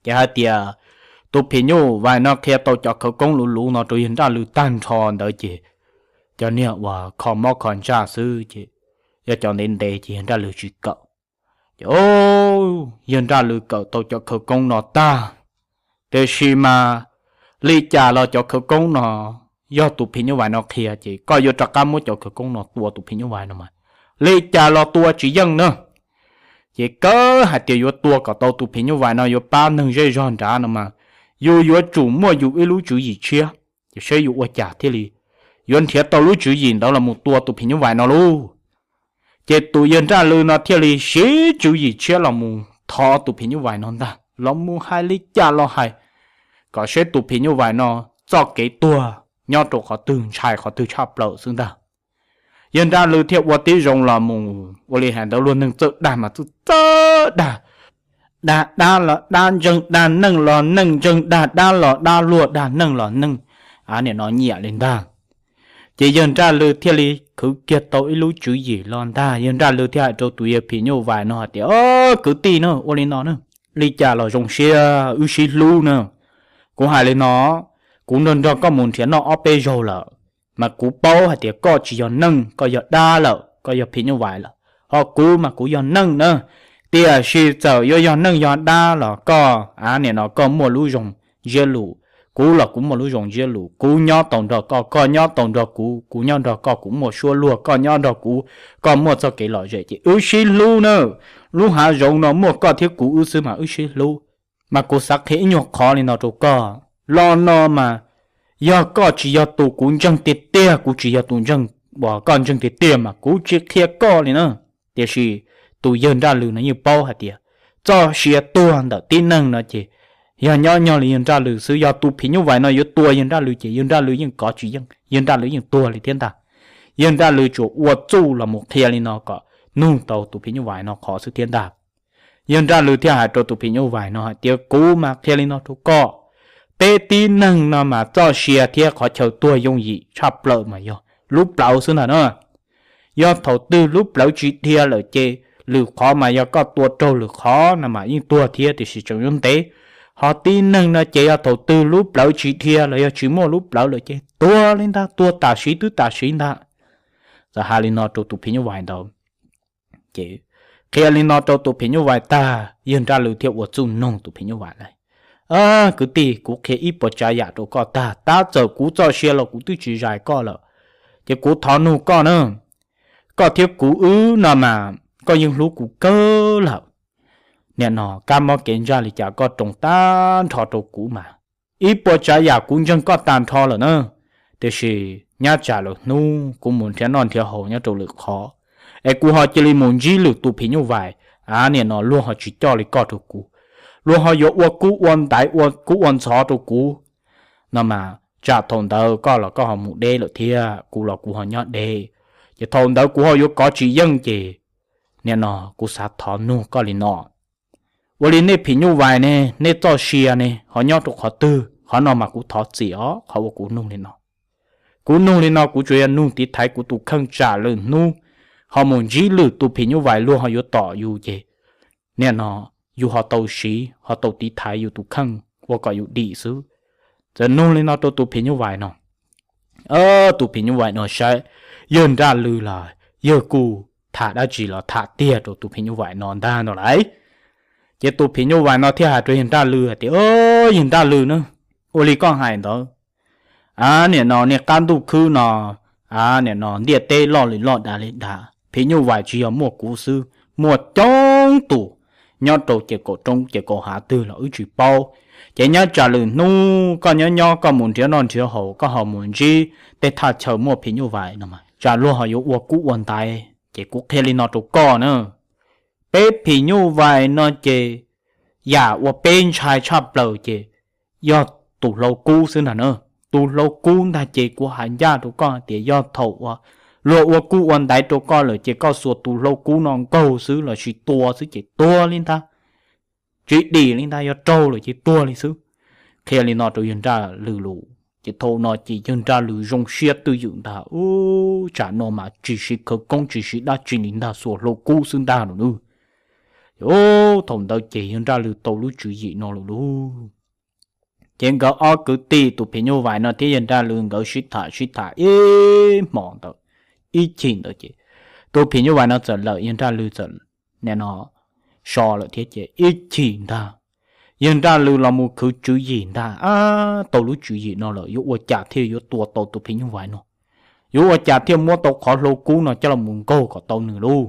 Ces hais tias tus phim nyuj vais no qhia tau cov khawv koob luv luv no rau yawg Nraj Lwm tag nrho ntawd ces cov niag uas kho mob kho ntsaj xwb ces yog cov ntev ntev ces yawg Nraj Lwm tsis kawm. Ces yawg Nraj Lwm kawm tau cov khawv koob no tag, tiam sis mas li cas los cov khawv koob no yog tus phim nyuj vais no qhia ces koj yuav rov qab muab cov khawv koob no tua tus phim nyuj vais no mas li cas los tua tsis yeej na. Ces kawg hais tias yuav tua kom tau tus phim nyuj vais no yuav pab neeg zej zog nrad no mas yus yuav tsum muaj yus ib lub tswv yim tshiab, ces saib yuav ua cas thiaj li yuav nrhiav tau lub tswv yim ntawd los mus tua tus phim nyuj vais no lauj. Ces tus yawg Nraj Lwm no thiaj li siv tswv yim tshiab los mus thov tus phim nyuj vais no ntag, los mus hais li cas los hais kom saib tus phim nyuj vais no txoj kev tuag nyob rau qhov twg, ntshai qhov twg tshaj plaws xwb ntag. Yawg Nraj Lwm thiaj ua tib zoo los mus ua li hais ntawd, luag neeg txawj dag mas txawj txawj dag, dag dab los dab ntseeg, dag neej los neej ntseeg, dag dab los dab luag, dag neej los neej, a, nim no nyiam li ntag. Ces yawg Nraj Lwm thiaj li khwv kiag tau ib lub tswv yim los ntag. Yawg Nraj Lwm thiaj hais rau tus yawg phim nyuj vais no hais tias, O, kwv tij na, ua li no na, li cas los zoo siab wb sib hlub na. Kuv hais li no, kuv nrog nrog koj mus nrhiav noj ob peb zaug lawm, mas kuv paub hais tias koj tsis yog neej, koj yog dab lawm, koj yog phim nyuj vais lawm, ho kuv mas kuv yog neej na. Tiam sis txawm yuav yog neej yog dab los koj, a, nim no koj muaj lub zoo ntsiab lus, kuv los kuv muaj lub zoo ntsiab lus, kuv nyob tau nrog koj, koj nyob tau nrog kuv, kuv nyob nrog koj, kuv muaj suab luag, koj nyob nrog kuv, koj muaj txoj kev lom zem, ces wb sib hlub na. Lub hav zoov no muaj koj thiab kuv wb xwb mas wb sib hlub. Mas kuv xav qhia ib nyuag qhov li no rau koj, lo no mas yog koj tsis yog tus kuv ntseeg tiag tiag, kuv tsis yog tus ntseeg uas koj ntseeg tiag tiag mas kuv tsis qhia koj li na. Tiam sis tus yawg Nraj Lwm no yeej paub hais tias txoj sia tuag ntawm tib neeg no ces yog nyob nyog li yawg Nraj Lwm xwb. Yog tus phim nyuj vais no yuav tua yawg Nraj Lwm ces yawg Nraj Lwm yeej kov tsis yeej, yawg Nraj Lwm yeej tuag li thiab ntag. Yawg Nraj Lwm tsuas ua txuj los mus qhia li no kom nug tau tus phim nyuj vais no qhov xwb thiab ntag. Yawg Nraj Lwm thiaj hais rau tus phim nyuj vais no hais tias, Kuv mas qhia li no rau koj, peb tib neeg no mas txoj sia thiab qhov chaw tuag yooj yim tshaj plaws mas yog lub plawv xwb ntag na. Yog thaum twg lub plawv tsis dhia lawm ces lwm qhov mas yog koj tua raug lwm qhov no mas yeej tuag thiab, tiam sis tseem yuav ntev. Ho tib neeg no ces yog thaum twg lub plawv tsis dhia los yog tsis muaj lub plawv lawm ces tuag li ntag, tuag tam sim twb tam sim ntag. Txawm hais li no rau tus phim nyuj vais ntawd. Ces qhia li no rau tus phim nyuj vais tag, yawg Nraj Lwm thiaj ua txuj noog tus phim nyuj vais lawm, Kwv tij, kuv qhia ib puas tsav yam rau koj tag, tab txawm kuv txoj sia los kuv twb tsis zais koj lawm, ces kuv thov nug koj na, koj thiab kuv wb no mas koj yeej hlub kuv kawg lawm. Nim no kab mob kev ntsaj li cas koj roos tag nrho rau kuv mas, ib puas tsav yam kuv ntseeg koj tag nrho lawm na. Tiam sis nyab tsam lwm hnub kuv mus nrhiav noj nrhiav haus nyob rau lwm qhov, es kuv ho cia li mus ntsib lwm tus phim nyuj vais, a, nim no luag ho tsis coj li koj rau kuv, luag ho yuav ua kub ua ntaiv ua kub ua ntxhov rau kuv no mas, tsam thaum ntawd koj los koj ho mus deb lawm thiab kuv los kuv ho nyob deb, ces thaum ntawd kuv ho yuav kov tsis yeej ces Nim no kuv xav thov nug koj li no, ua li nej phim nyuj vais ne, nej txoj sia ne ho nyob rau qhov twg? Qhov no mas kuv thov txim os, qhov uas kuv nug li no. Kuv nug li no kuv tsuas yog nug tiv thaiv kuv tus kheej tsam lwm hnub ho mus ntsib lwm tus phim nyuj vais luag ho yuav tom yus ces nim no yus ho tau siv ho tau tiv thaiv yus tus kheej ua kom yus dim xwb. Txawm nug li no rau tus phim nyuj vais no, tus phim nyuj vais no saib yawg Nraj Lwm los yawg kuj tham dab tsi los tham tiag rau tus phim nyuj vais no ntag no lauj. Ces tus phim nyuj vais no thiaj hais rau yawg Nraj Lwm hais tias, Yawg Nraj Lwm na, ua li koj hais ntawd, a nim no niaj qab ntuj khwb no, a nim no ntiaj teb loj li loj dav li dav, phim nyuj vais tsis yog muaj kuv xwb, muaj coob tus nyob rau ces kaum roob ces kaum hav twg los wb tsis paub. Ces nyob tsam lwm hnub koj nyob nyob koj mus nrhiav noj nrhiav haus koj ho mus ntsib tej thaj chaw muaj phim nyuj vais no mas tsam luag ho yuav ua kub ua ntaiv. Ces kuv qhia li no rau koj na, peb phim nyuj vais no ces yam uas peb ntshai tshaj plaws ces yog tus hlau kub xwb ntag na. Tus hlau kub ntag ces kuv hais ncaj rau koj hais tias yog thaum uas luag ua kub ua ntaiv rau koj lawm ces koj xuas tus hlau kub no nkaug xwb lossis tua xwb ces tuag li ntag, tsis dim li ntag, yog raug lawm ces tuag li xwb. Qhia li no rau yawg Nraj Lwm lus ces thaum no ces yawg Nraj Lwm zoo siab twj ywm ntag, ub, tsam no mas tsis siv khawv koob tsis siv dab tsi li ntag, xuas hlau kub xwb ntag no nawb. Thaum ntawd ces yawg Nraj Lwm tau lub tswv yim no lawm lauj. Ces nkawd ob kwv tij tus phim nyuj vais no thiab yawg Nraj Lwm nkawd sib tham sib tham ib hmos ntawd, ib chim ntawd ces tus phim nyuj vais no txawm lawm, yawg Nraj Lwm txawm nim no so lawm thiab ces ib chim ntag, yawg Nraj Lwm los mus khwv tswv yim ntag, ab, tau lub tswv yim no lawm yuav ua cas thiaj yuav tua tau tus phim nyuj vais no, yuav ua cas thiaj muab tau qhov hlau kub no coj los mus nkaug kom tau nws lauj.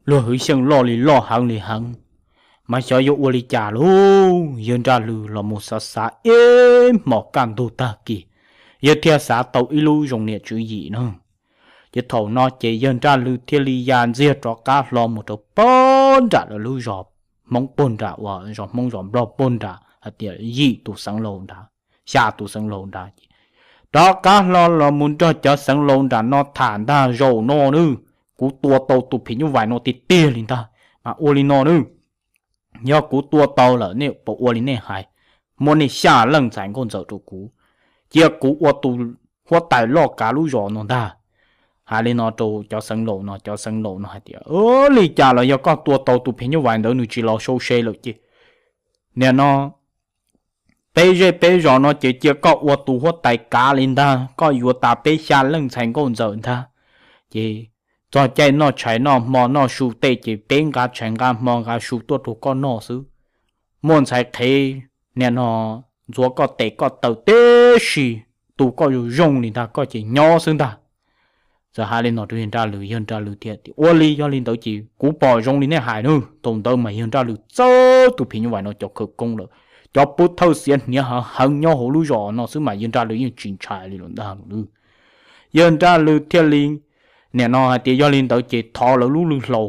Luag hwv xyeej loj li loj heev li heev, mas xyov yuav ua li cas lauj. Yawg Nraj Lwm los mus xav xav ib hmos kaj ntug tag kis, yawg thiaj xav tau ib lub zoo niam tswv yim na. Ces thaum no ces yawg Nraj Lwm thiaj li ya ntxiag rov qab hlo mus rau puag nram lawv lub zos Hmoob puag nram uas zos Hmoob zos Nplog puag nram hais tias yim tus xeev laus nrad, xya tus xeev laus nrad ces rov qab hlo los mus nrog cov xeev laus nram no tham ntag, zaum no nawb, kuv tua tau tus phim nyuj vais no tiag tiag li ntag, mas ua li no nawb, yog kuv tua tau lawm nej puas ua li nej hais, muab nej xya leej ntxhais nkauj ntxawm rau kuv, cia kuv ua tus huab tais loj kav lub zos no ntag. Hais li no rau cov xeev laus no, cov xeev laus no hais tias, Li cas los yog koj tua tau tus phim nyuj vais ntawd nws tsis los sau se lawm ces nim no peb zej peb zos no ces cia koj ua tus huab tais kav li ntag, koj yuav tas peb xya leej ntxhais nkauj ntxawm ntag. Ces txog caij noj tshais noj hmo noj su tej ces peb nqa tshais nqa hmo nqa su tuaj rau koj noj xwb. Muaj ntxhais qhev nim no ntxuav koj tes koj taw tib si, tu koj zoo zoo li ntag koj ces nyob xwb ntag. Txawm hais li no rau yawg Nraj Lwm, yawg Nraj Lwm thiaj tias, Ua li, yog li ntawd ces kuv pom zoo li nej hais nawb. Thaum ntawd mas yawg Nraj Lwm txawb tus phim nyuj vais no cov khawv koob lawm, cov pub thawj xiav hniav heev heev nyob hauv lub zos no xwb mas yawg Nraj Lwm yeej tsis ntshai li lawm ntag. Yawg Nraj Lwm thiaj li nim no hais tias yog li ntawd ces thov lawv lub lwg hlau,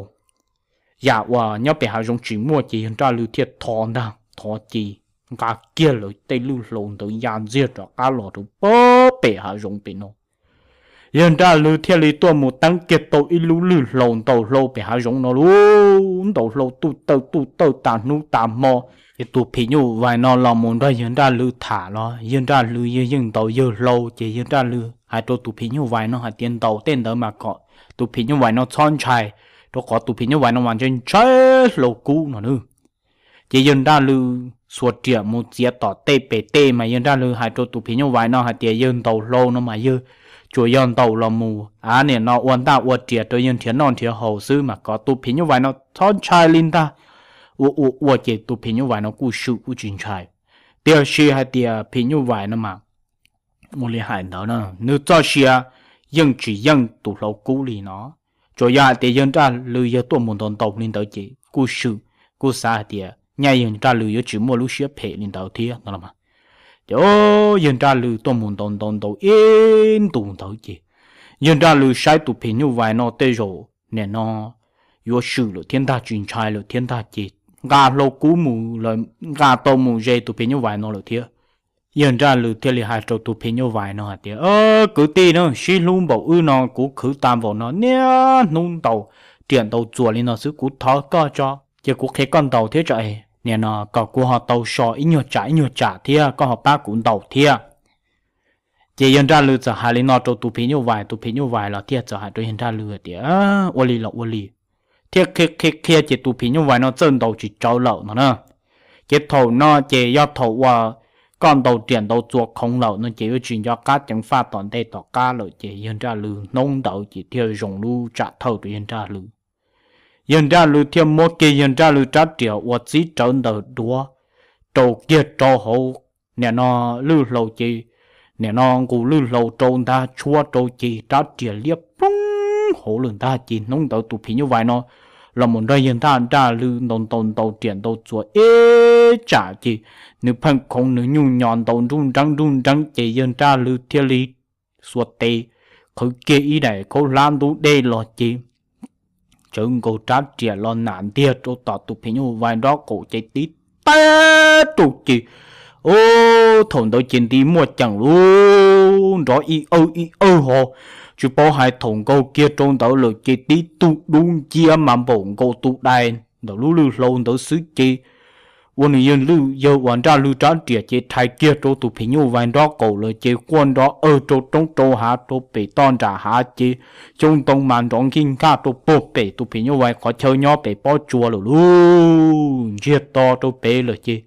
yam uas nyob pem hav zoov tsis muaj ces yawg Nraj Lwm thiaj thov ntag, thov ces nqa kiag lawv tej lwg hlau ntawd ya ntxiag rov qab los rau puag pem hav zoov pem no. Yawg Nraj Lwm thiaj li tuaj mus teeb kiag tau ib lub lwg hlau ntaus hlau pem hav zoov no lauj, ntaus hlau tuj tawj tuj tawj tas hnub tas hmo. Ces tus phim nyuj vais no los mus nrog yawg Nraj Lwm tham los yawg Nraj Lwm yawg yeej ntaus yawg hlau, ces yawg Nraj Lwm hais rau tus phim nyuj vais no hais tias ntaus tej ntawd mas kom tus phim nyuj vais no txhob ntshai, rau qhov tus phim nyuj vais no mas ntshai ntshai hlau kub no nawb. Ces yawg Nraj Lwm xuas riam mus txiav tom tej pem tej mas yawg Nraj Lwm hais rau tus phim nyuj vais no hais tias yawg ntaus hlau no mas yawg tsuas yog ntaus los mus a nim no ua ntaj ua riam rau yawg nrhiav noj nrhiav haus xwb mas kom tus phim nyuj vais no txhob ntshai li ntag. Ua ua ua ces tus phim nyuj vais no kuj swm kuj tsis ntshai. Tiam sis hais tias phim nyuj vais no mas ua li hais ntawd na, nws txoj sia yeej tsis yeej tus hlau kub li no. Tsuas yog hais tias yawg Nraj Lwm yawg tuaj mus ntaus ntaus li ntawd ces kuj swm, kuj xav hais tias nyaj yawg Nraj Lwm yuav tsis muaj lub siab phem li ntawd thiab no los mas. Ces yawg Nraj Lwm tuaj mus ntaus ntaus ntaus ib ntus ntawd ces yawg Nraj Lwm saib tus phim nyuj vais no tej zaum nim no yuav swm lawm thiab ntag, tsis ntshai lawm thiab ntag ces nqa hlau kub mus lawm, nqa tau mus ze tus phim nyuj vais no lawm thiab. Yawg Nraj Lwm thiaj li hais rau tus phim nyuj vais no hais tias, Kwv tij na, sib hlub npaum wb no kuv khwv tas npaum no niaj hnub ntaus riam ntaus txuas li no xwb, kuv thov koj tso, ces kuv qhia koj ntaus thiab tso es, nim no kom kuv ho tau so ib nyuag tsam ib nyuag tsam thiab koj ho pab kuv ntaus thiab. Ces yawg Nraj Lwm txawm hais li no rau tus phim nyuj vais, tus phim nyuj vais los thiaj txawm hais rau yawg Nraj Lwm tias, ua li los ua li, thiaj qhia qhia qhia ces tus phim nyuj vais no txawj ntaus tsis tsawv lawm no na. Ces thaum no ces yog thaum uas koj ntaus riam ntaus txuas khoov lawm no ces yuav tsis nco qab ceev faj tom ntej tom qab lawm, ces yawg Nraj Lwm hnub ntawd ces thiaj zoo lub tsam thawj rau yawg Nraj Lwm. Yawg Nraj Lwm thiaj muab kiag yawg Nraj Lwm rab riam uas txib rawv ntawm duav rau kiag rau hauv nim no lwj hlau ces, nim no nqus lwj hlau rau ntag, tshuab rau ces rab riam liab ploog hauv lawm ntag. Ces hnub ntawd tus phim nyuj vais no los mus nrog yawg Nraj Lwm ntaus ntaus ntaus riam ntaus txuas ib tsam ces nws pheej khoov nws nyuj nyo ntaus nruj nreeb nruj nreeb ces yawg Nraj Lwm thiaj li xuas tes qhwv kiag ib daim khaub hlab ntub dej los ces tsawv nkaus rab riam los nam ntiag rau tom tus phim nyuj vais nrob qaum ces tib tag rau ces, thaum ntawd ces nti muaj ceem lub nrov ib awj ib awj ho, tsis paub hais thaum nkaug kiag rau ntawd lawm ces tib tug dub nciab mas npaum nkaus tus dais ntawm lub lwj hlau ntawd xwb ces ua nws yawg Nraj Lwm rab riam ces rhais kiag rau tus phim nyuj vais nrob qaum lawm ces quaj nrov awg rau roob rau hav rau pem toj nram hav ces xyoob ntoo mas nrov nkij nkaj rau puag pem tus phim nyuj vais qhov chaw nyob pem pob tsuas lawm lauj. Ntsiag to rau pem lawm ces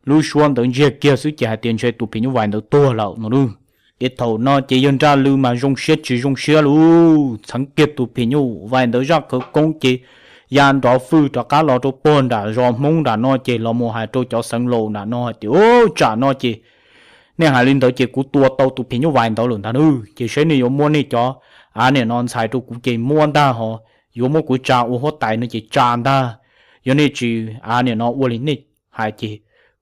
lub suab ntawd ntsiag kiag xwb ces hais tias ntshe tus phim nyuj vais ntawd tuag lawm no lauj. Ces thaum no ces yawg Nraj Lwm mas zoo siab tsis zoo siab lauj, txheev kiag tus phim nyuj vais ntawd zaj khawv koob ces ya nrov fwj rov qab los rau puag nram zos Hmoob nram no ces los mus hais rau cov xeev laus nram no hais tias, tsam no ces nej hais li ntawd ces kuv tua tau tus phim nyuj vais ntawd lawm ntag nawb, ces seb nej yuav muab nej cov av nim no ntxhais rau kuv ces muab ntag ho, yuav muab kuv tsa ua huab tais no ces tsa ntag, yog nej tsis av nim no ua li nej hais ces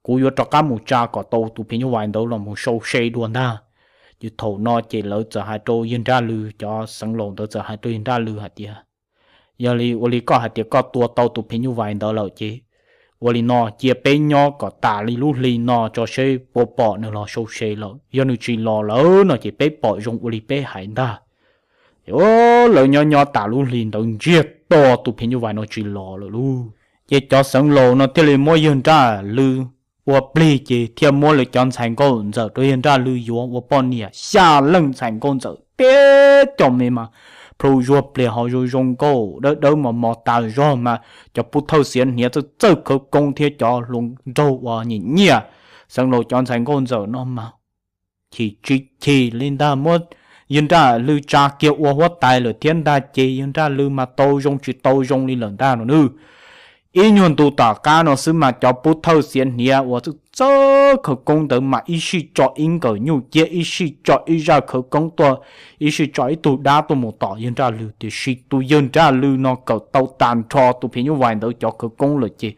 kuv yuav rov qab mus tsa kom tau tus phim nyuj vais ntawd los mus sau se dua ntag. Ces thaum no ces lawv txawm hais rau yawg Nraj Lwm, cov xeev laus ntawd txawm hais rau yawg Nraj Lwm hais tias, yog li ua li koj hais tias koj tua tau tus phim nyuj vais ntawd lawm ces ua li no cia peb nyob kom tas li lub hli no tso seb puas pom nws los sau se lawm, yog nws tsis los lawm no ces peb pom zoo ua li peb hais ntag. Lawv nyob nyob tas lub hli ntawd ntsiag to tus phim nyuj vais no tsis los lawm lauj. Ces cov xeev laus no thiaj li muab yawg Nraj Lwm ua plig ces thiaj muab lawv cov ntxhais nkauj ntxawm rau yawg Nraj Lwm yuav ua poj niam xya leej ntxhais nkauj ntxawm teb cov me mas plhu zuag plias ho zoo zoo nkauj dawb dawb mos mos tas zog mas cov pub thawj xiav hniav txawj txawj khawv koob thiab cov hluas nraug uas nyiam nyiam xeev laus cov ntxhais nkauj ntxawm no mas chim tsis chim li ntag, muab yawg Nraj Lwm tsa kiag ua huab tais lawm thiab ntag ces yawg Nraj Lwm mas tau zoo tsis tau zoo li lawm ntag no nawb. Ib nyuag ntu tom qab no xwb mas cov pub thawj xiav hniav uas txawj txawj khawv koob ntawd mas ib sij tso ib nkawm nyuj ciab, ib sij tso ib zaj khawv koob tuaj, ib sij tso ib tug dab tuaj mus tom yawg Nraj Lwm, tiam sis tus yawg Nraj Lwm no kawm tau tag nrho tus phim nyuj vais ntawd cov khawv koob lawm ces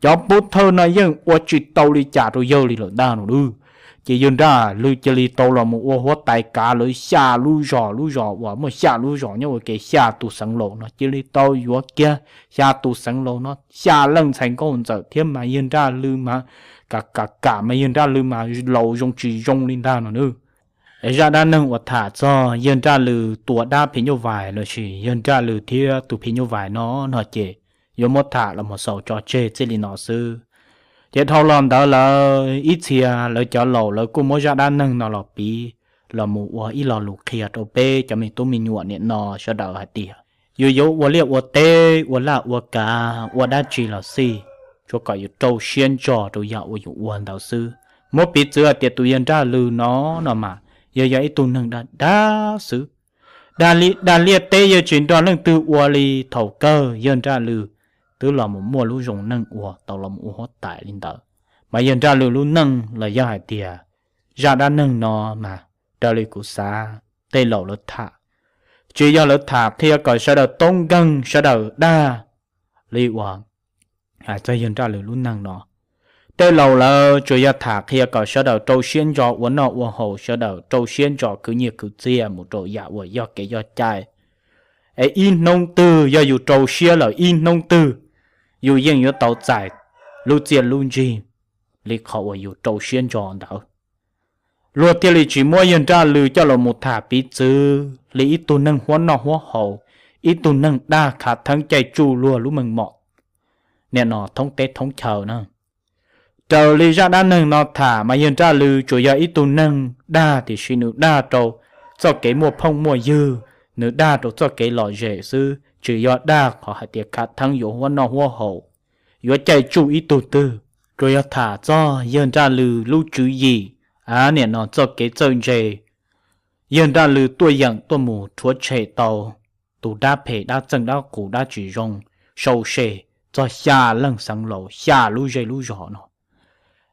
cov pub thawj no yeej ua tsis tau li cas rau yawg li lawm ntag no nawb. Ces yawg Nraj Lwm cia li tau los mus ua huab tais kav lawv xya lub zos, lub zos uas muaj xya lub zos nyob ua ke xya tus xeev laus no cia li tau yuav kiag xya tus xeev laus no xya leej ntxhais nkauj ntxawm thiab mas yawg Nraj Lwm mas kam kam kam mas yawg Nraj Lwm mas laus zoo tsis zoo li ntag no nawb. Es zaj dab neeg uas tham txog yawg Nraj Lwm tua dab phim nyuj vais lossis yawg Nraj Lwm thiab tus phim nyuj vais no no ces yuav muab tham los mus xaus tso tseg txij li no xwb. Ces dhau los ntawd lawm ib txhia lawv cov laus lawv kuj muab zaj dab neeg no los piv los mus ua ib lo lus qhia rau peb cov me tub me nyuam nim no sawv daws hais tias yus yuav ua liaj ua teb ua laj ua kav ua dab tsi los xij, tsuas kom yus rau siab ntso rau yam uas yus ua ntawd xwb. Muab piv txwv hais tias tus yawg Nraj Lwm no no mas yog yog ib tug neeg dag dag xwb, dag li dag liaj teb yawg tsis nrog leej twg ua li. Thaum kawg yawg Nraj Lwm twb los mus muaj lub zoo neej ua tau los mus ua huab tais li ntawd. Mas yawg Nraj Lwm lub neej los yog hais tias zaj dab neeg no mas raws li kuv xav tej laus lawv tham tsis yog lawv tham qhia kom sawv daws toob nkeeg sawv daws dag li uas hais txog yawg Nraj Lwm lub neej no. Tej laus lawv tsuas yog tham qhia kom sawv daws rau siab ntso ua noj ua haus, sawv daws rau siab ntso khwv nyiaj khwv txiaj mus rau yam uas yog kev yog cai. Es ib hnub twg yog yus rau siab lawm ib hnub twg yus yeej yuav tau txais lub txiaj lub ntsig li qhov uas yus rau siab ntso ntawd. Luag thiaj li tsis muab yawg Nraj Lwm coj los mus tham piv txwv li ib tug neeg huab noj huab haus, ib tug neeg dag khav theeb caij tsuj luag lub meej mom niam no thoob teb thoob chaw na. Raws li zaj dab neeg no tham mas yawg Nraj Lws tsuas yog ib tug neeg dag tiam sis nws dag rau txoj kev muaj phooj muaj ywg, nws dag rau txoj kev lom zem xwb, tsis yog dag qhov hais tias khav theeb yuav huab noj huab haus, yuav caij tsuj ib tug twg. Tsuas yog tham txog yawg Nraj Lws lub tswv yim, a niam no txoj kev txawj ntse, yawg Nraj Lws tuaj yeem tuaj mus rhuav tshem tau tus dab phem dab txeej dab qus dab tsis zoo sau se txog xya leej xeev laus xya lub zej lub zos no,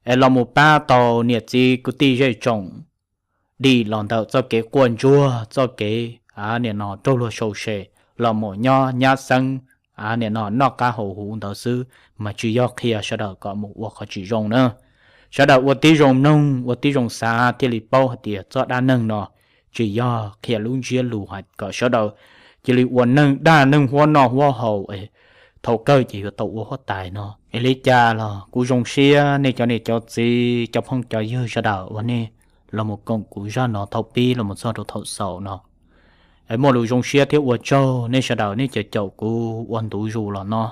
es los mus pab tau niam txiv kwv tij zej tsoom dim los ntawm txoj kev quaj ntsuag, txoj kev, a niam no raug luag sau se, los mus nyob nyab xeeb, a niam no noj qab haus huv ntawd xwb, mas tsis yog qhia sawv daws kom mus ua qhov tsis zoo na. Sawv daws ua tib zoo mloog ua tib zoo xav thiaj li paub hais tias txoj dab neeg no tsis yog qhia lub ntsiab lus hais kom sawv daws cia li ua neeg dag neeg huab noj huab haus, thaum kawg ces yuav tau ua huab tais no. Es li cas los kuv zoo siab nej cov niam cov txiv cov phooj cov ywg sawv daws uas nej los mus koom kuv zaj no thaum pib los mus txog rau thaum xaus no. Es muaj lus zoo siab thiab ua tsaug nej sawv daws nej cov caum kuv ua ntu zus los no.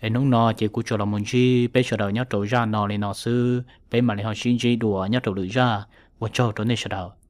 Es hnub no ces kuv tsuas los mus ntsib peb sawv daws nyob rau zaj no li no xwb, peb mam li ho sib ntsib dua nyob rau lwm zaj. Ua tsaug rau nej sawv daws.